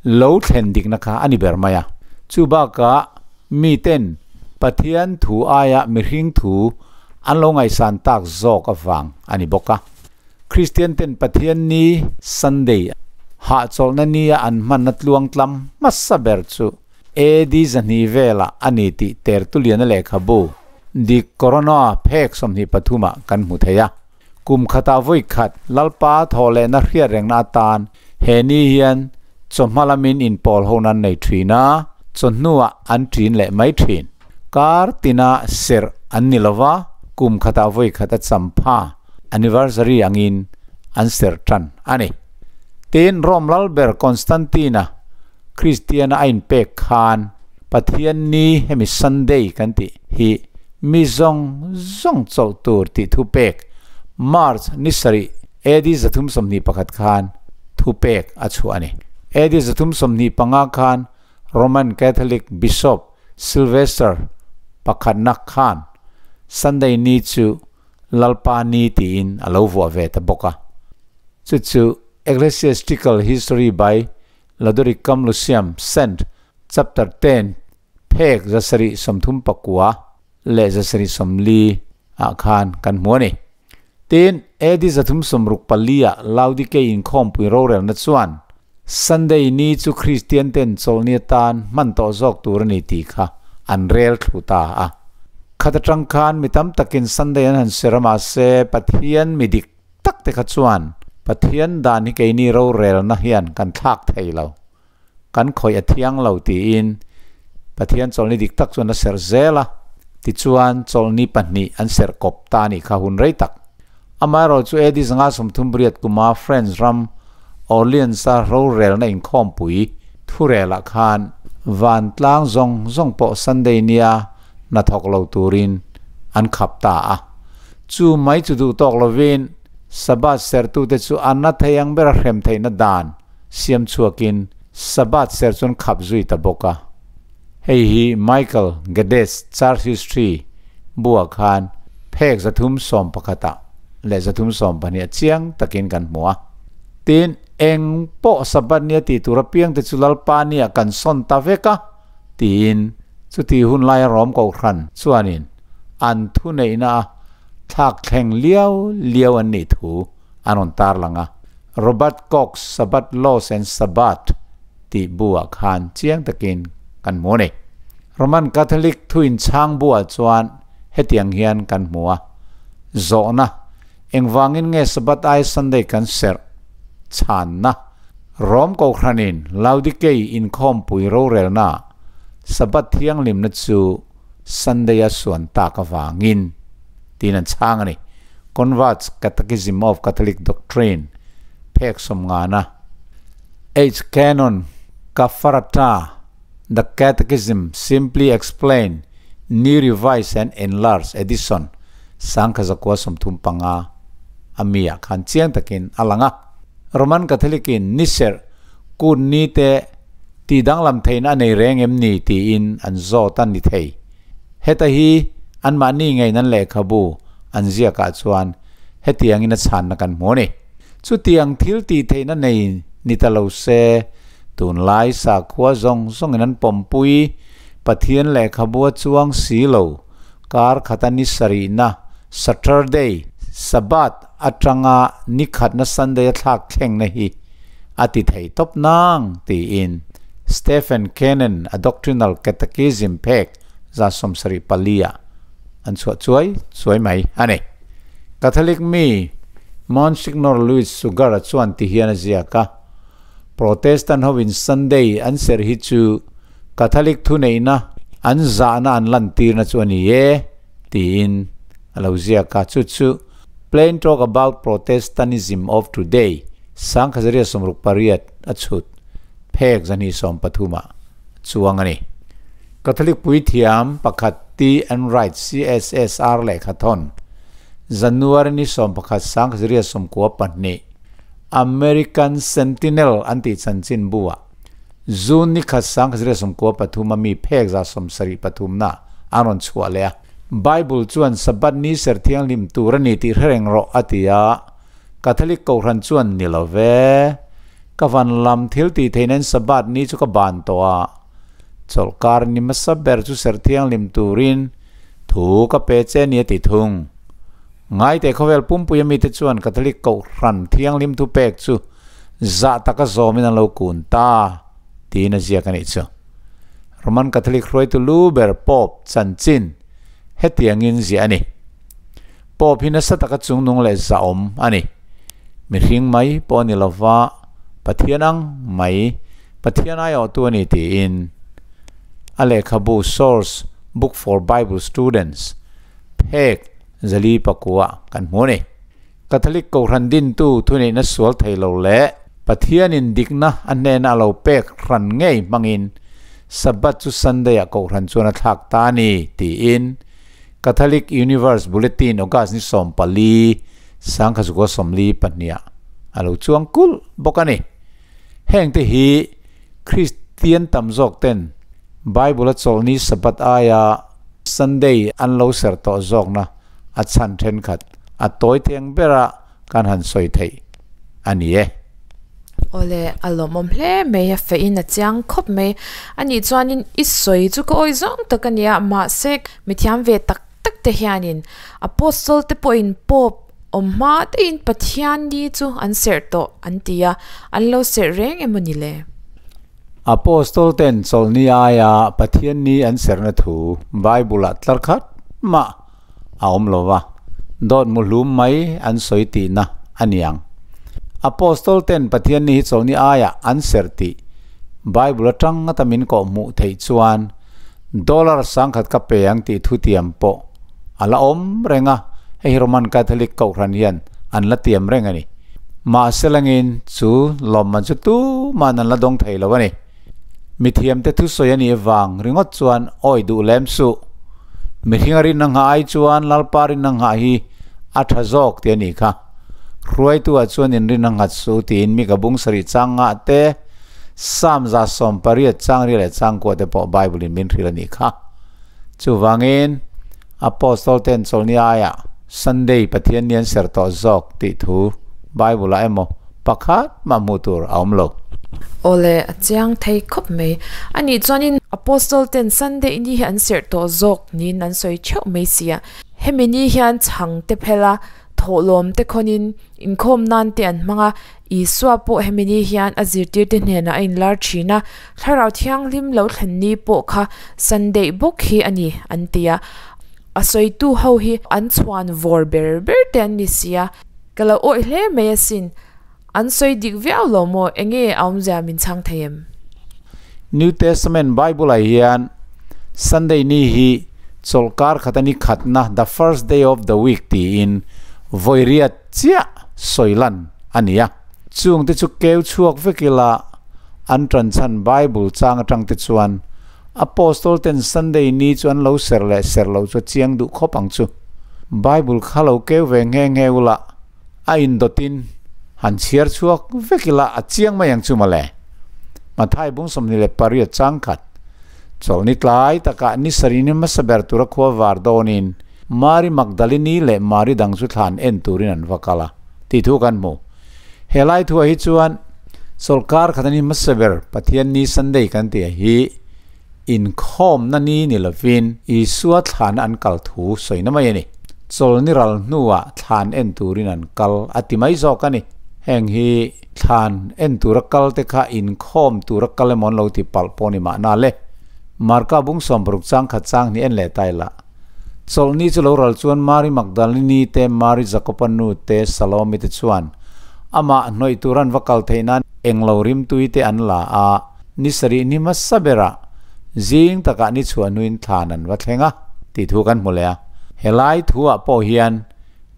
lo thlen dikna kha a ni ber mai a. Chu bakah miten Pathian thu aia mihring thu an lo ngaihsan tak zawk avang a ni bawk a. Kristian ten Pathian ni, Sunday, hahchawlhna nia an hmanna tluangtlam hmasa ber chu AD 200 velah a ni tih Tertullian-a lehkhabu De Corona phek 23 ah kan hmu thei a. Kum khatah vawi khat Lalpa thawh lehna hriat rengna atan he ni hian chawhma lamin inpawl ho nan nei thin a, chawhnuah an ṭin leh mai thin. Kar tina serh an ni lova, kum khatah vawi khat a champha, anniversary, angin an serh ṭan a ni. Tin, Rome lalber Constantine-a Kristiana a inpek khan Pathian ni hemi Sunday kan tih hi mi zawng zawng chawlh tur tih thu pek March ni sarih AD 321 khan thu pek a chhuah a ni. AD 325 khan Roman Catholic Bishop Sylvester pakhatna khan Sunday ni chu Lalpa ni tiin a lo vuah ve ta bawk a. Chu chu Ecclesiastical History by Ladoricum Lucium Sent Chapter 10 phek 739 leh 740 ah khan kan hmu a ni. Tin, AD 364 ah Laodikei inkhawmpui rorelna chuan Sunday ni chu Kristian ten chawlhni atan hman tawh zawk tur a ni tih kha an rel thlu ta a. Khat atang khan mi tam takin Sunday an han ser a mahse Pathian mi dik tak te kha chuan Pathian dan hi keini rorelna hian kan thlak thei lo, kan khawih a thiang lo tiin Pathian chawlhni dik tak chuan a serh zel a, tichuan chawlhni pahnih an serh kawp ta a nih kha hun rei tak. Amaherawh chu AD 538 kuma French ram Orleans-a rorelna inkhawmpui thurelah khan vantlang zawng zawng pawh Sunday nia hnathawk lo turin an khap ta a. Chu mai chu duh tawk lovin Sabbath sertute chu an na thei ang bera hrem theihna dan siam chhuakin Sabbath serh chu an khap zui ta bawk a. Hei hi Michael Geddes Church History buah khan phek 311 ah leh 312 ah chiang takin kan hmu a. Tin, eng pawh Sabbath nia tih tur apiang te chu Lalpa nia kan sawn ta vek a, tiin chuti hun laia Rom Kohhran chuanin an thuneihna a thlak thleng liau liau an nih thu an rawn tarlang a. Robert Cox Sabbath Laws and Sabbath tih buah khan chiang takin kan hmu a ni. Roman Catholic thuinchhang buah chuan hetiang hian kan hmu a, Zawhna, Engvangin nge Sabbath ai Sunday kan serh? Chhanna, Rom Kohhranin Laodikei inkhawmpui rorelnaah Sabbath thianghlimna chu Sunday a suan tak avangin tiin an chhang a ni. Converts Catechism of Catholic Doctrine, phek sawmngana. H. Canon Cafferata, The Catechism Simply Explained, New Revised and Enlarged Edition, 1935 a mi ah khan chiang takin a lang a. Roman Catholic in ni serh kut ni te tih danglam theihna a nei reng em ni tiin an zawt a ni thei. Heta hi anmahni ngeiin an lehkhabu an ziakah chuan hetiangin a chhanna kan hmu a ni. Chutiang thil tih theihna nei ni ta lo se, tunlai sakhua zawng zawngin an pawmpui Pathian lehkhabu a chuang si lo, kar khata ni sarihna, Saturday, Sabbath, atanga ni khatna Sunday a thlak thlengna hi a ti thei tawp nang tiin Stephen Cannon a Doctrinal Catechism phek 74 ah an chhuah chuai chuai mai a ni. Catholic mi Monsignor Louis Sugar-a chuan ti hian a ziak a, Protestant hoin Sunday an serh hi chu Catholic thuneihna an zahna an lantirna chu a ni e tiin a lo ziak a, chu chu Plain Talk About Protestantism of Today, 1968 a chhut phek 213 ah chuang a ni. Catholic puithiam pakhat T. N. Wright CSSR lehkhathawn, January ni 11 1992, American Sentinel an tih chanchin bu ah June ni khat 1993 a mi phek 73 na an rawn chhuah leh a. Bible chuan Sabbath ni ser thianghlim tur a ni tih hre reng rawh a ti a, Catholic Kohhran chuan ni lo ve. Ka van lam thil tih theih nan Sabbath ni chu ka ban tawh a, chawlhkar ni hmasa ber chu ser thianghlim turin thu ka pe che ni a ti thung. Ngaite khawvel pumpui a mite chuan Catholic Kohhran thianghlim thu pek chu zah taka zawmin an lo kun ta tiin a ziak a nih chu. Roman Catholic hruaitu lu ber Pope chanchin hetiangin ziah a ni. Pope hi nasa taka chungnung leh zahawm a ni. Mihring mai pawh a ni lova, Pathian ang mai, Pathian aiawhtu a ni tiin a lehkhabu Source Book for Bible Students phek 409 kan hmu a ni. Catholic Kohhran dintu thuneihna sual thei lo leh Pathianin dikna a hnena a lo pek hran ngei hmangin Sabbath chu Sunday-ah Kohhran chuan a thlak ta a ni, tiin Catholic Universe Bulletin August ni 14, 1942 a lo chuang kulh bawk a ni. Hengte hi Kristian tam zawk ten Bible-a chawlhni Sabbath aia Sunday an lo serh tawh zawkna a chhan thenkhat a tawi theng bera kan han sawi theih a ni e. Awle, a lawmawm hle mai, a feh in a chiang khawp mai. A nih chuanin i sawi chu ka awi zawng tak a nia, mahse mithiam ve tak tak te hianin Apostle te pawhin Pope awm hma daihin Pathian ni chu an serh tawh an ti a, an lo serh reng emaw ni le? Apostol ten chawlhni aia Pathian ni an serhna thu Bible ah tlar khat mah a awm lo va, dawt mu hlum mai an sawi tihna a ni ang. Apostol ten Pathian ni hi chawlhni aia an serh tih Bible atang ngata min kawh hmuh theih chuan dollar 10,000 ka pe ang tih thutiam pawh a la awm reng a, hei hi Roman Catholic Kohhran hian an la tiam reng a ni. Mahse langin chu lawmman chu tuman an la dawng thei lo a ni. Mithiamte thusawi a nih vang ringawt chuan awi duh lem suh. Mihringa rinna nghah ai chuan Lalpa rinna nghah hi a tha zawk tih a nih kha. Hruaitu ah chuan inrinna nghat suh tiin mi ka bung sarih chang ngah te, Sam 118 chang ri leh chang kua te pawh Bible in min hrilh a nih kha. Chuvangin Apostol ten chawlhni aiah Sunday Pathian ni an ser tawh zawk tih thu Bible ah emaw pakhat mah hmuh tur a awm lo. Awle, a chiang thei khawp mai. A nih chuanin Apostol ten Sunday ni hi an serh tawh zawk niin an sawi theuh mai si a. Hemi ni hian chhang te phel a, thawhlawm te khawnin inkhawm nan te an hmang a, Isua pawh hemi ni hian a zirtirte hnenah a inlar thin a, Thlarau Thianghlim lo thlen ni pawh kha Sunday bawk hi a ni an ti a. A sawitu ho hi an chhuan vawr ber ber te an ni si a, ka lo awih hle mai asin. An sawi dik viau lo maw? Enge a awmzia min chhang thei em? New Testament Bible-ah hian Sunday ni hi chawlhkar khata ni khatna, the first day of the week, tiin vawi riat chiah sawi lan a ni a. Chungte chu keu chhuak vek ila an tan chhan Bible chang atangte chuan Apostol ten Sunday ni chu an lo ser leh ser lo chu a chiang duh khawp ang chu. Bible kha lo keu ve nghe nghe ula a indawtin han chhiar chhuak vek ila a chiang mai ang chu mawle. Mathai bung 28 chang khat chawlhni tlai takah ni sarih ni hmasa ber tura khua var dawnin Mari Magdalini leh Mari dang chu thlan en turin an va kal a tih thu kan hmu. He lai thuah hi chuan chawlhkar khat a ni hmasa ber Pathian ni Sunday kan tih hi inkhawmna ni ni lovin Isua thlana an kal thu sawina mai a ni. Chawlhni ral hnuah thlan en turin an kal a ti mai zawk a ni. Heng hi thlan en tura kal te kha inkhawm tura kal emaw an lo ti palh pawh ni mahna le. Marka bung 60 chang khat chang hnih en leh ta ila. Chawlhni chu lo ral chuan Mari Magdalini te, Mari Jakopa nu te, Salomi te chuan amah hnawih tur an va kal theih nan englo rimtui te an la a, ni sarih ni hmasa berah zing takah ni chhuah hnuin thlan an va thleng a tih thu kan hmu leh a. Helai thuah pawh hian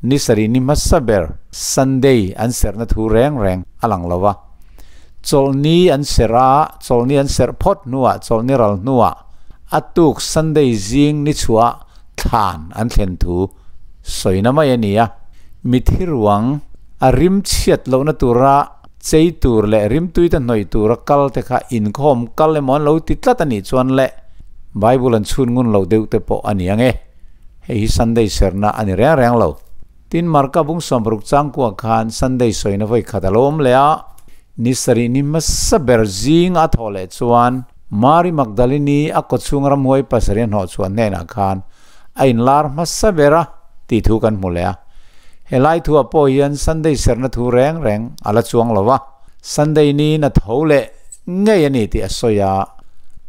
ni sarih ni hmasa ber Sunday an serhna thu reng reng a lang lo va. Chawlhni an serh a, chawlhni an serh phawt hnuah chawlhni ral hnuah a tuk Sunday zing ni chhuah thlan an thlen thu sawina mai a ni a. Mithi ruang a rim chhiat lohna tura chei tur leh rimtui te hnawih tura kal te kha inkhawm kal emaw an lo ti tlat a nih chuan le Bible an chhun ngun lo deuh te pawh a ni ang e. Hei hi Sunday serhna a ni reng reng lo. Tin, Marka bung 60 changkua khan Sunday sawina vawi khat a lo awm leh a, ni sarih ni hmasa ber zing a thawh leh chuan Mari Magdalini a kawchhung ramhuai pasarih a hnawh chhuah hnenah khan a inlar hmasa ber a tih thu kan hmu leh a. Helai thuah pawh hian Sunday serhna thu reng reng a la chuang lo va, Sunday niin a tho leh ngei a ni tih a sawi a,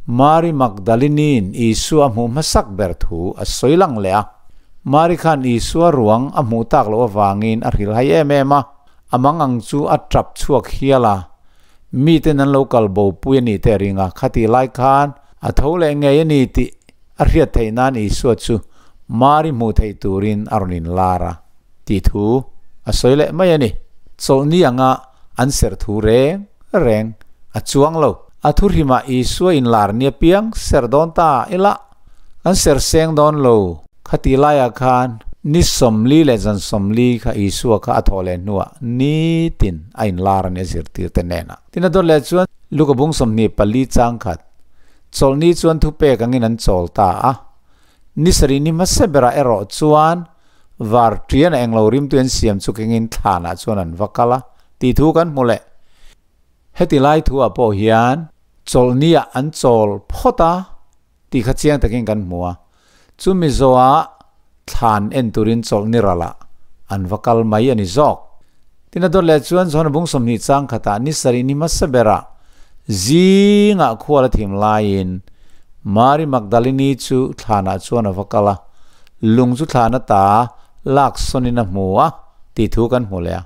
Mari Magdalini'n Isua a hmuh hmasak ber thu a sawi lang leh a. Mari khan Isua ruang a hmuh tak loh avangin a hrilhai em em a, a mangang chu a tap chhuak hial a, miten an lo kal bo pui a nih te a ring a, khatih lai khan a tho leh ngei a ni tih a hriat theih nan Isua chu Mari hmuh theih turin a rawn inlar a tih thu a sawi leh mai a ni. Chawlhni anga an serh thu reng reng a chuang lo. A thuhrimah Isua inlar ni apiang serh dawn ta ila. An ser seng dawn lo. Khati laiah khan ni 40 leh zan 40 kha Isua kha a thawh leh hnuah nitin a inlar a ni a zirtir te hnenah. Tin a dawt leh chuan Luka bung 24 chang khat chawlhni chuan thupek angin an chawl ta a. Ni sarih ni hmasa berah erawh chuan var ṭian a englo rimtu an siam chu kengin thlanah chuan an va kal a tih thu kan hmu leh. Heti lai thuah pawh hian chawlhniah an chawl phawt a tih kha chiang takin kan hmu a, chumi zawhah thlan en turin chawlhni ralah an va kal mai a ni zawk. Tin a dawt leh chuan John bung 20 chang khatah ni sarih ni hmasa berah zingah khual a thim laiin Mari Magdalini chu thlanah chuan a va kal a, lung chu thlan ata lak sawnin a hmu a tih thu kan hmu leh a.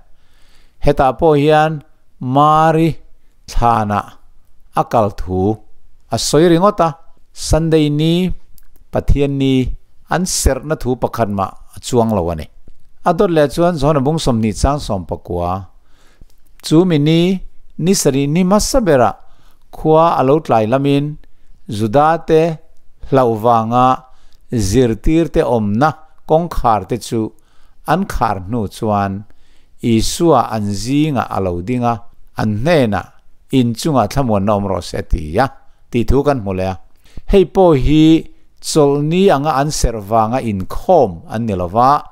Hetah pawh hian Mari thlanah a kal thu a sawi ringawt a, Sunday ni Pathian ni an serhna thu pakhat mah a chuang lo a ni. A dawt leh chuan John-a bung 20 chang 19 chu mi ni ni sarih ni hmasa berah khua a lo tlai lamin Juda te hlauh vanga zirtir te awmna kawngkhar te chu an khar hnu chuan Isua an zingah a lo ding a, an hnenah, In chungah thlamuanna awm rawh se a ti a, tih thu kan hmu leh a. Hei pawh hi chawlhni anga an serh vanga inkhawm an ni lo va,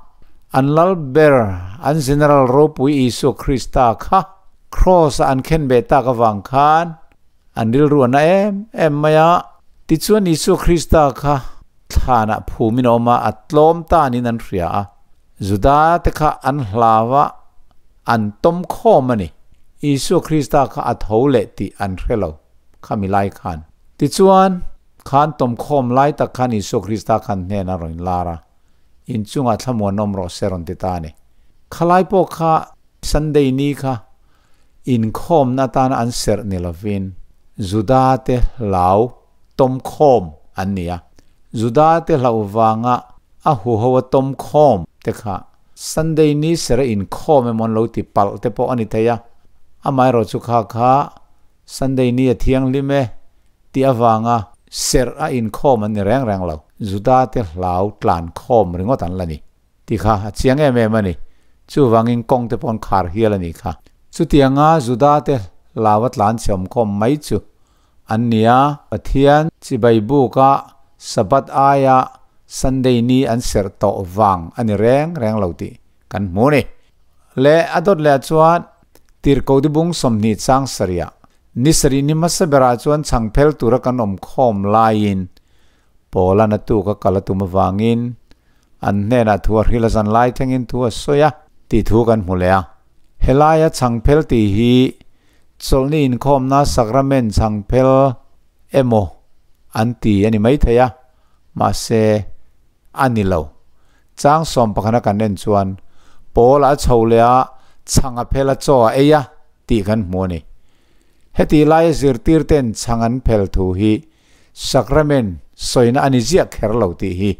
an lal ber, an General ropui Isua Krista kha Kraws-a an khenbeh tak avang khan an rilru a na em em mai a. Tichuan Isua Krista kha thlanah phumin a awm a, a tlawm tanin an hria a. Juda te kha an hlau a, an tawm khawm a ni. Isua Krista kha a tho leh tih an hre lo khami lai khan. Tichuan, khan tawm khawm lai tak khan Isua Krista khan hnen a rawn lar a, Inchungah thlamuan awm rawh se rawn ti ta a ni. Khalai pawh kha Sunday ni kha inkhawmna atana an serh ni lovin Juda te hlau tawm khawm an ni a. Juda te hlauh vanga a huho a tawm khawm te kha Sunday ni ser a inkhawm emaw an lo ti palh te pawh a ni thei a. Amaherawh chu kha kha Sunday ni a thianghlim e tih avanga serh a inkhawm an ni reng reng lo. Juda te hlau tlan khawm ringawt an la ni. Ti kha a chiang em em a ni. Chuvangin kawng te pawh an khar hial a nih kha. Chutianga Juda te hlauva tlan chhe awmkhawm mai chu an ni a. Pathian chibai buka Sabbath aia Sunday ni an serh tawh vang a ni reng reng lo tih kan hmu a ni. Leh a dawt leh ah chuan Tirhkoh Dibung 20 chang sarih ah ni sarih ni hmasa berah chuan chhangphel tura kan awmkhawm laiin Paula na tuk a kal a tum avangin An hnenah thu a hril a zan lai thlengin thu a sawi a tih thu kan hmu leh a. Helaia chhangphel tih hi chawlhni inkhawmna sacrament chhangphel emaw an ti a ni maithei a, mahse a ni lo. Chang sawm pakhana kan en chuan Paula a chho leh a, chhang a phel a chaw a ei a tih kan hmu a ni. Heti laia zirtirten chhang an phel thu hi Sacrament sawina a ni ziah kher lo tih hi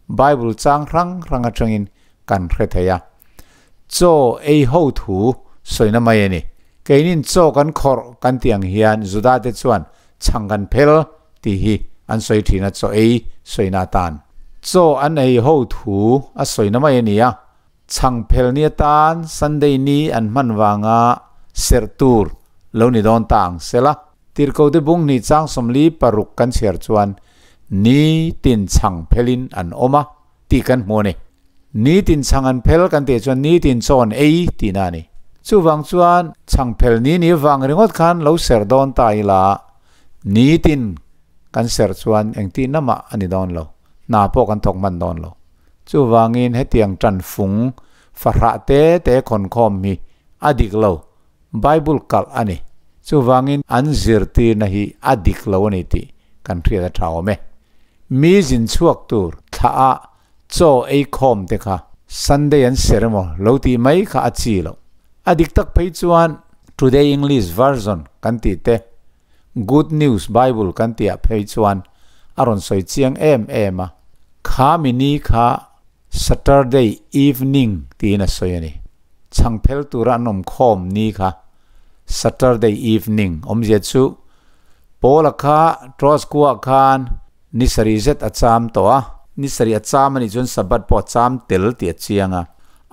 Bible chang hrang hrang atangin kan hre thei a. Chaw ei ho thu sawina mai a ni. Keinin chaw kan khawrh kan tih ang hian Juda te chuan chhang kan phel tih hi an sawi thin a, chaw ei sawina atan. Chaw an ei ho thu a sawina mai a ni a. Chhang phel ni atan Sunday ni an hman vanga serh tur lo ni dawn ta ang sela. Tirhkote bung hnih chang 46 kan chhiar chuan ni tin chhang phelin an awm a tih kan hmu a ni. Ni tin chhang an phel kan tih chuan ni tin chaw an ei tihna a ni. Chuvang chuan chhang phel ni ni vang ringawt khan lo serh dawn ta ila ni tin kan serh chuan engtihna mah a ni dawn lo, hna pawh kan thawk hman dawn lo. Chuvangin hetiang tanfung fahrah te te khawnkhawm hi a dik lo, Bible kalh a ni. Chuvangin an zirtirna hi a dik lo a ni tih kan hriat a tha awm e. Mi zin chhuak tur thlah a chaw ei khawm te kha Sunday an ser emaw lo tih mai kha a chi loh. A dik tak phei chuan Today English Version kan tih te, Good News Bible kan tih ah phei chuan a rawn sawi chiang em em a, kha mi ni kha Saturday evening tiin a sawi a ni. Chhangphel tura an awm khawm ni kha Saturday evening awmzia chu Paula kha Troas kuah khan ni sarih zet a cham tawh a, ni sarih a cham a nih chuan Sabbath pawh a cham tel tih a chiang a,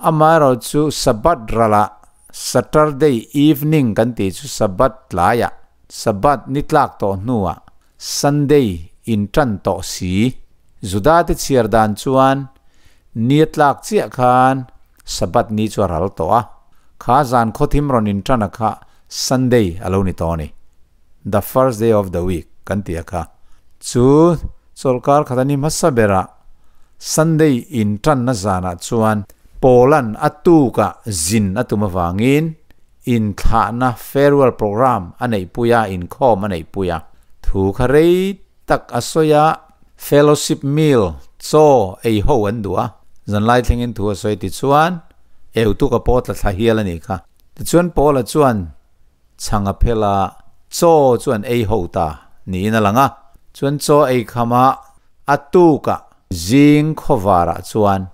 amaherawhchu Sabbath ralah Saturday evening kan tih chu Sabbath tlaiah, Sabbath ni tlak tawh hnuah, Sunday in tan tawh si. Juda te chhiar dan chuan ni a tlak chiah khan Sabbath ni chu a ral tawh a, kha zan khawthim rawn in tan a kha Sunday a lo ni tawh a ni. The first day of the week kan tih a kha chu chawlhkar khat a ni hmasa berah Sunday in tanna zanah chuan Paula'n a tukah zin a tum avangin inthlahna farewell programme a neihpui a, inkhawm a neihpui a. Thu kha rei tak a sawi a, fellowship meal, chaw ei ho an duh a, zanlai thlengin thu a sawi tichuan eutuka pawh tla thla hial a nih kha. Tichuan Paula chuan Chhang a phel a, chaw chu an ei ho ta niin a lang a. Chuan chaw ei khamah a tukah zing khawvarah chuan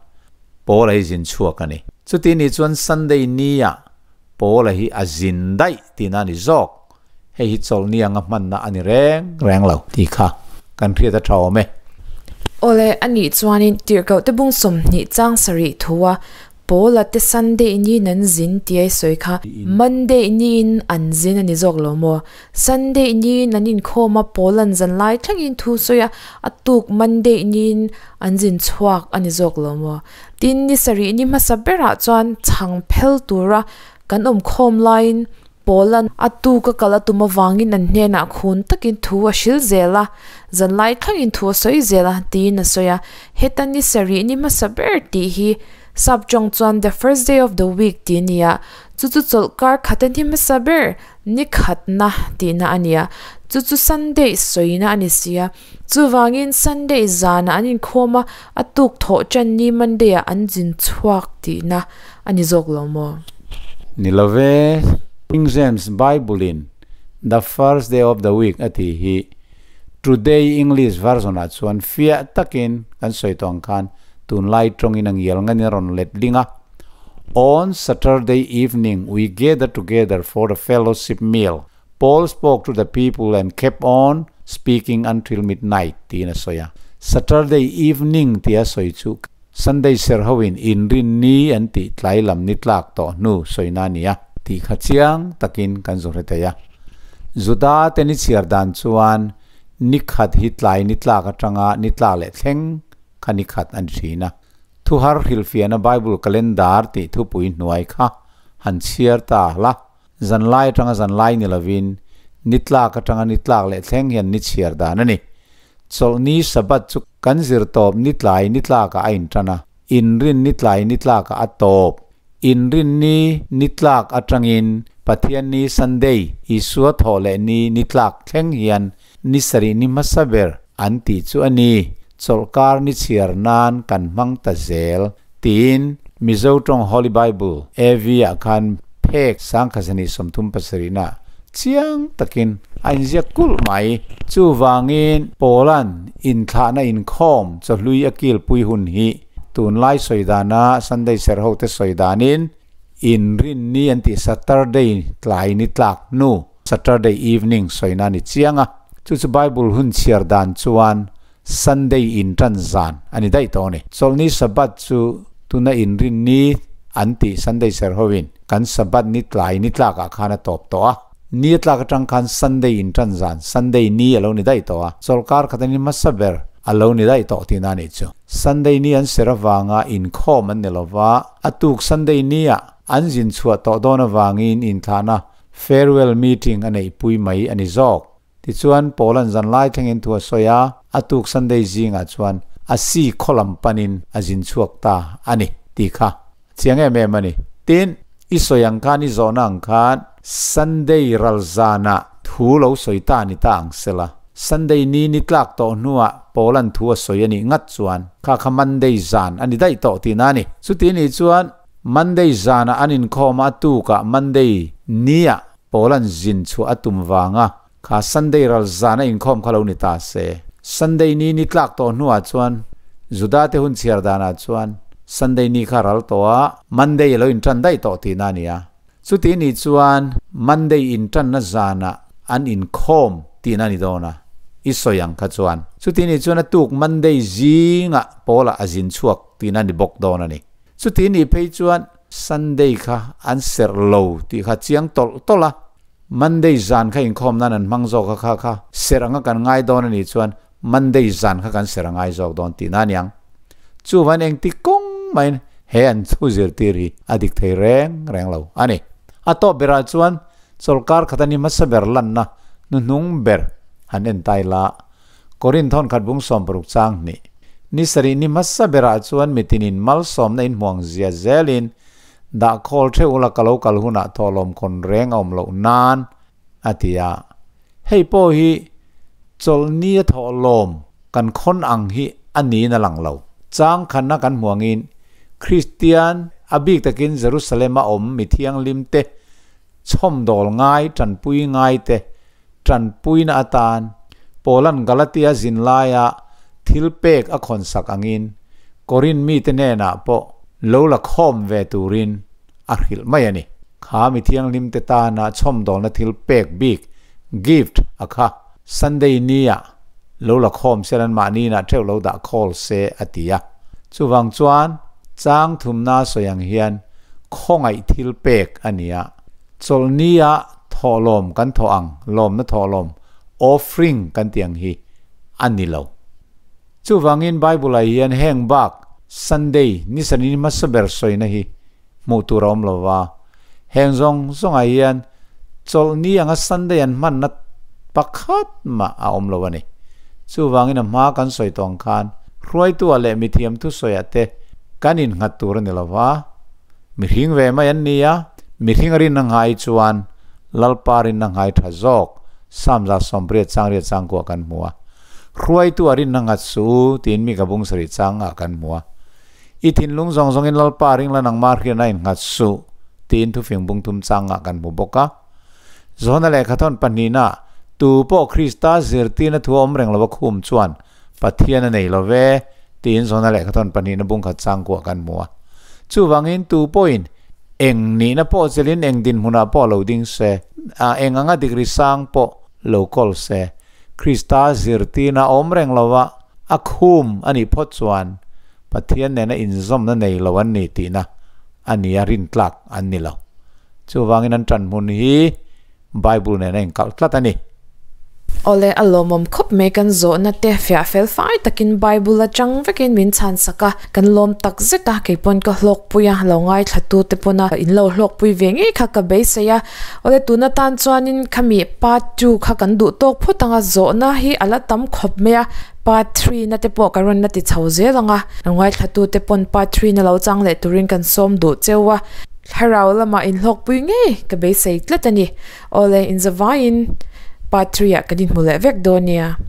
Paula hi zin chhuak a ni. Chuti ni chuan Sunday niah Paula hi a zin daih tihna a ni zawk. Hei hi chawlhni anga hmanna a ni reng reng lo tih kha kan hriat a tha awm e. Awle, a nih chuanin Tirhkohte bung 20 chang sarih thu a. Paula te Sunday niin an zin tih a i sawi kha. Monday niin an zin a ni zawk lo maw? Sunday niin an inkhawm a, Paula'n zan lai thlengin thu sawi a, a tuk Monday niin an zin chhuak a ni zawk lo maw? Tin, ni sarih ni hmasa berah chuan chhang phel tura kan awmkhawm laiin Paula'n a tuk a kal a tum avangin an hnenah khun takin thu a hril zel a, zan lai thlengin thu a sawi zel a, tiin a sawi a. Heta ni sarih ni hmasa ber tih hi Sap tawng chuan the first day of the week tih a ni a, chu chu chawlhkar khata ni hmasa ber ni khatna tihna a ni a, chu chu Sunday sawina a ni si a. Chuvangin Sunday zanah an inkhawm a, a tuk thawh tan ni Monday ah an zin chhuak tihna a ni zawk lo maw? Ni lo ve, King James Bible in the first day of the week a tih hi Today English version ah chuan fiah takin kan sawi tawh ang khan tunlai tawngin a ngial ngan in a rawn let ling a, On Saturday evening we gathered together for the fellowship meal. Paul spoke to the people and kept on speaking until midnight, tiin a sawi a. Saturday evening tia sawi chu Sunday ser hoin inrin ni an tih tlai lam ni tlak tawh hnu sawina a ni a tih kha chiang takin kan zu hre thei a. Juda te ni chhiar dan chuan ni khat hi tlai ni tlak atanga ni tlak leh thleng kha ni khat a ni thin a. Thuhar hrilhfiahna Bible calendar tih thupui hnuai kha han chhiar ta la. Zanlai atanga zanlai ni lovin, ni tlak atanga ni tlak leh thleng hian ni chhiar dan a ni. Chawlhni Sabbath chu kan zir tawp ni tlai ni tlakah a intan a, inrin ni tlai ni tlakah a tawp. Inrin ni ni tlak atangin Pathianni Sunday, Isua thawh leh ni ni tlak thleng hian ni sarih ni hmasa ber an tih chu a ni. Chawlhkar ni chhiar nan kan hmang ta zel tiin Mizo tawng Holy Bible, AV, ah khan phek sangkhasani 37 na chiang takin a inziak kulh mai. Chuvangin Paula'n inthlahna inkhawm chawhlui a kilpui hun hi tunlai sawi dana Sunday serh hote sawi danin Inrinni an tih Saturday tlai ni tlak hnu Saturday evening sawina ni chiang a, chu chu Bible hun chhiar dan chuan Sunday in tan zan a ni daih tawh a ni. Chawlhni Sabbath chu tuna inrinni an tih Sunday ser hovin kan Sabbath ni tlai ni tlakah khan a tawp tawh a, ni a tlak atang khan Sunday in tan zan Sunday ni a lo ni daih tawh a, chawlhkar khat a ni hmasa ber a lo ni daih tawh tihna a nih chu. Sunday ni an ser avanga inkhawm an ni lova, a tuk Sunday nia an zin chhuah tawh dawn avangin inthlahna Farewell meeting a neihpui mai a ni zawk. Tichuan, Paula'n zanlai thlengin thu a sawi a, a tuk Sunday zingah chuan a si khaw lam panin a zin chhuak ta a ni tih kha a chiang em em a ni. Tin, i sawi ang khan, i zawhna ang khan Sunday ral zanah thu lo sawi ta ni ta ang sela. Sunday ni ni tlak tawh hnuah Paula'n thu a sawi a nih ngat chuan kha kha Monday zan a ni daih tawh tihna a ni. Chuti nih chuan Monday zanah an inkhawm a, a tukah Monday niah Paula'n zin chhuah a tum vanga kha Sunday ral zana inkhawm kha lo ni ta se. Sunday ni ni tlak tawh hnuah chuan Juda te hun chhiar danah chuan Sunday ni kha ral tawh a, Monday a lo intan daih tawh tihna a ni a. Chuti ni chuan Monday intanna zanah an inkhawm tihna a ni dawn a, i sawi ang kha chuan. Chuti ni chuan a tuk Monday zingah Paula a zin chhuak tihna a ni bawk dawn a ni. Chuti nih phei chuan Sunday kha an serh lo tih kha chiang tawlh tawlh a, Monday zan kha inkhawm nan an hmang zawk a kha kha serh anga kan ngai dawn a nih chuan Monday zan kha kan serh a ngai zawk dawn tihna a niang. Chuvan engti kawng maiin he an thu zirtir hi a dik thei reng reng lo a ni. A tawp berah chuan chawlhkar khat a ni hmasa ber lanna hnuhnung ber han en tai la. Korin thawnkhat bung 60 chang hnih. Ni sarih ni hmasa berah chuan mitinin malsawmna inhmuang zia zelin dah khawl theuh ula ka lo kal hunah thawhlawm khawn reng a awm loh nan a ti a. Hei pawh hi chawlhni a thawhlawm kan khawn ang hi a niin a lang lo. Chang khanna kan hmuangin Kristian, a bik takin Jerusalem a awm mi thianghlim te chhawmdawl ngai, tanpui ngai te Tanpuina atan Paula'n Galatia zin laia thil pek a khawnsak angin Korin mite hnenah pawh lo la khawm ve turin a hrilh mai a ni. Kha mi thianghlimte tana chhawmdawlna thil pek bik, gift, a kha Sunday nia lo la khawm se lan mahni inah theuh lo dah khawl se a ti a. Chuvang chuan Chang thumna sawi ang hian khawngaih thil pek a ni a. Chawlhnia thawhlawm kan thawh ang, lawmna thawhlawm, offering, kan tih ang hi a ni lo. Chuvangin Bible-ah hian heng bak Sunday, ni sarih ni hmasa ber sawina hi hmuh tur a awm lo va. Heng zawng zawngah hian chawlhni anga Sunday an hmanna pakhat mah a awm lo a ni. Chuvangin a hma kan sawi tawh ang khan hruaitua leh mithiam thusawiah te kan innghat tur a ni lo va. Mihring ve mai an ni a, mihring a rinna ngai chuan Lalpa rinna ngai tha zawk Psalm 180 chang riat chang kuah kan hmu a. Hruaitu a rinna nghat suh u tiin mi ka bung sarih chang ah kan hmu a. I thinlung zawng zawngin Lalpa ringla nangmah hriatna a innghat suh tiin thufing bung thum chang ah kan hmu bawk a. Johana lehkhathawn pahnihna tu pawh Krista zirtirna thu a awm reng lova khum chuan Pathian a nei lo ve tiin Johana lehkhathawn pahnihna bung khat chang kuah kan hmu a. Chuvangin tu pawhin eng nihna pawh chelin eng dinhmunah pawh lo ding se, a eng anga degree sang pawh lo kawl se, Krista zirtirna a awm reng lova a khum a nih phawt chuan Pathian nena inzawmna nei lo an ni tihna a ni a, rintlak an ni lo. Chuvangin an ṭanhmun hi Bible nena inkalh tlat a ni. Awle, a lawmawm khawp mai kan zawhna te fiah fel fai takin Bible atang vekin min chhan sak a, kan lawm tak zet a, kei pawn ka hlawkpui a, lo ngaithlatu te pawna in lo hlawkpui ve ngei kha ka beisei a. Awle, tun atan chuanin khami part two kha kan duh tawk phawt ang a, zawhna hi a la tam khawp mai a, part three na te pawh ka rawn la ti chho zel ang a, lo ngaithlatu te pawn part three na lo chang leh turin kan sawm duh cheu a, thlarau lamah inhlawkpui ngei ka beisei tlat a ni. Awle, inzavaiin part three ah kan inhmu leh vek dawn nia.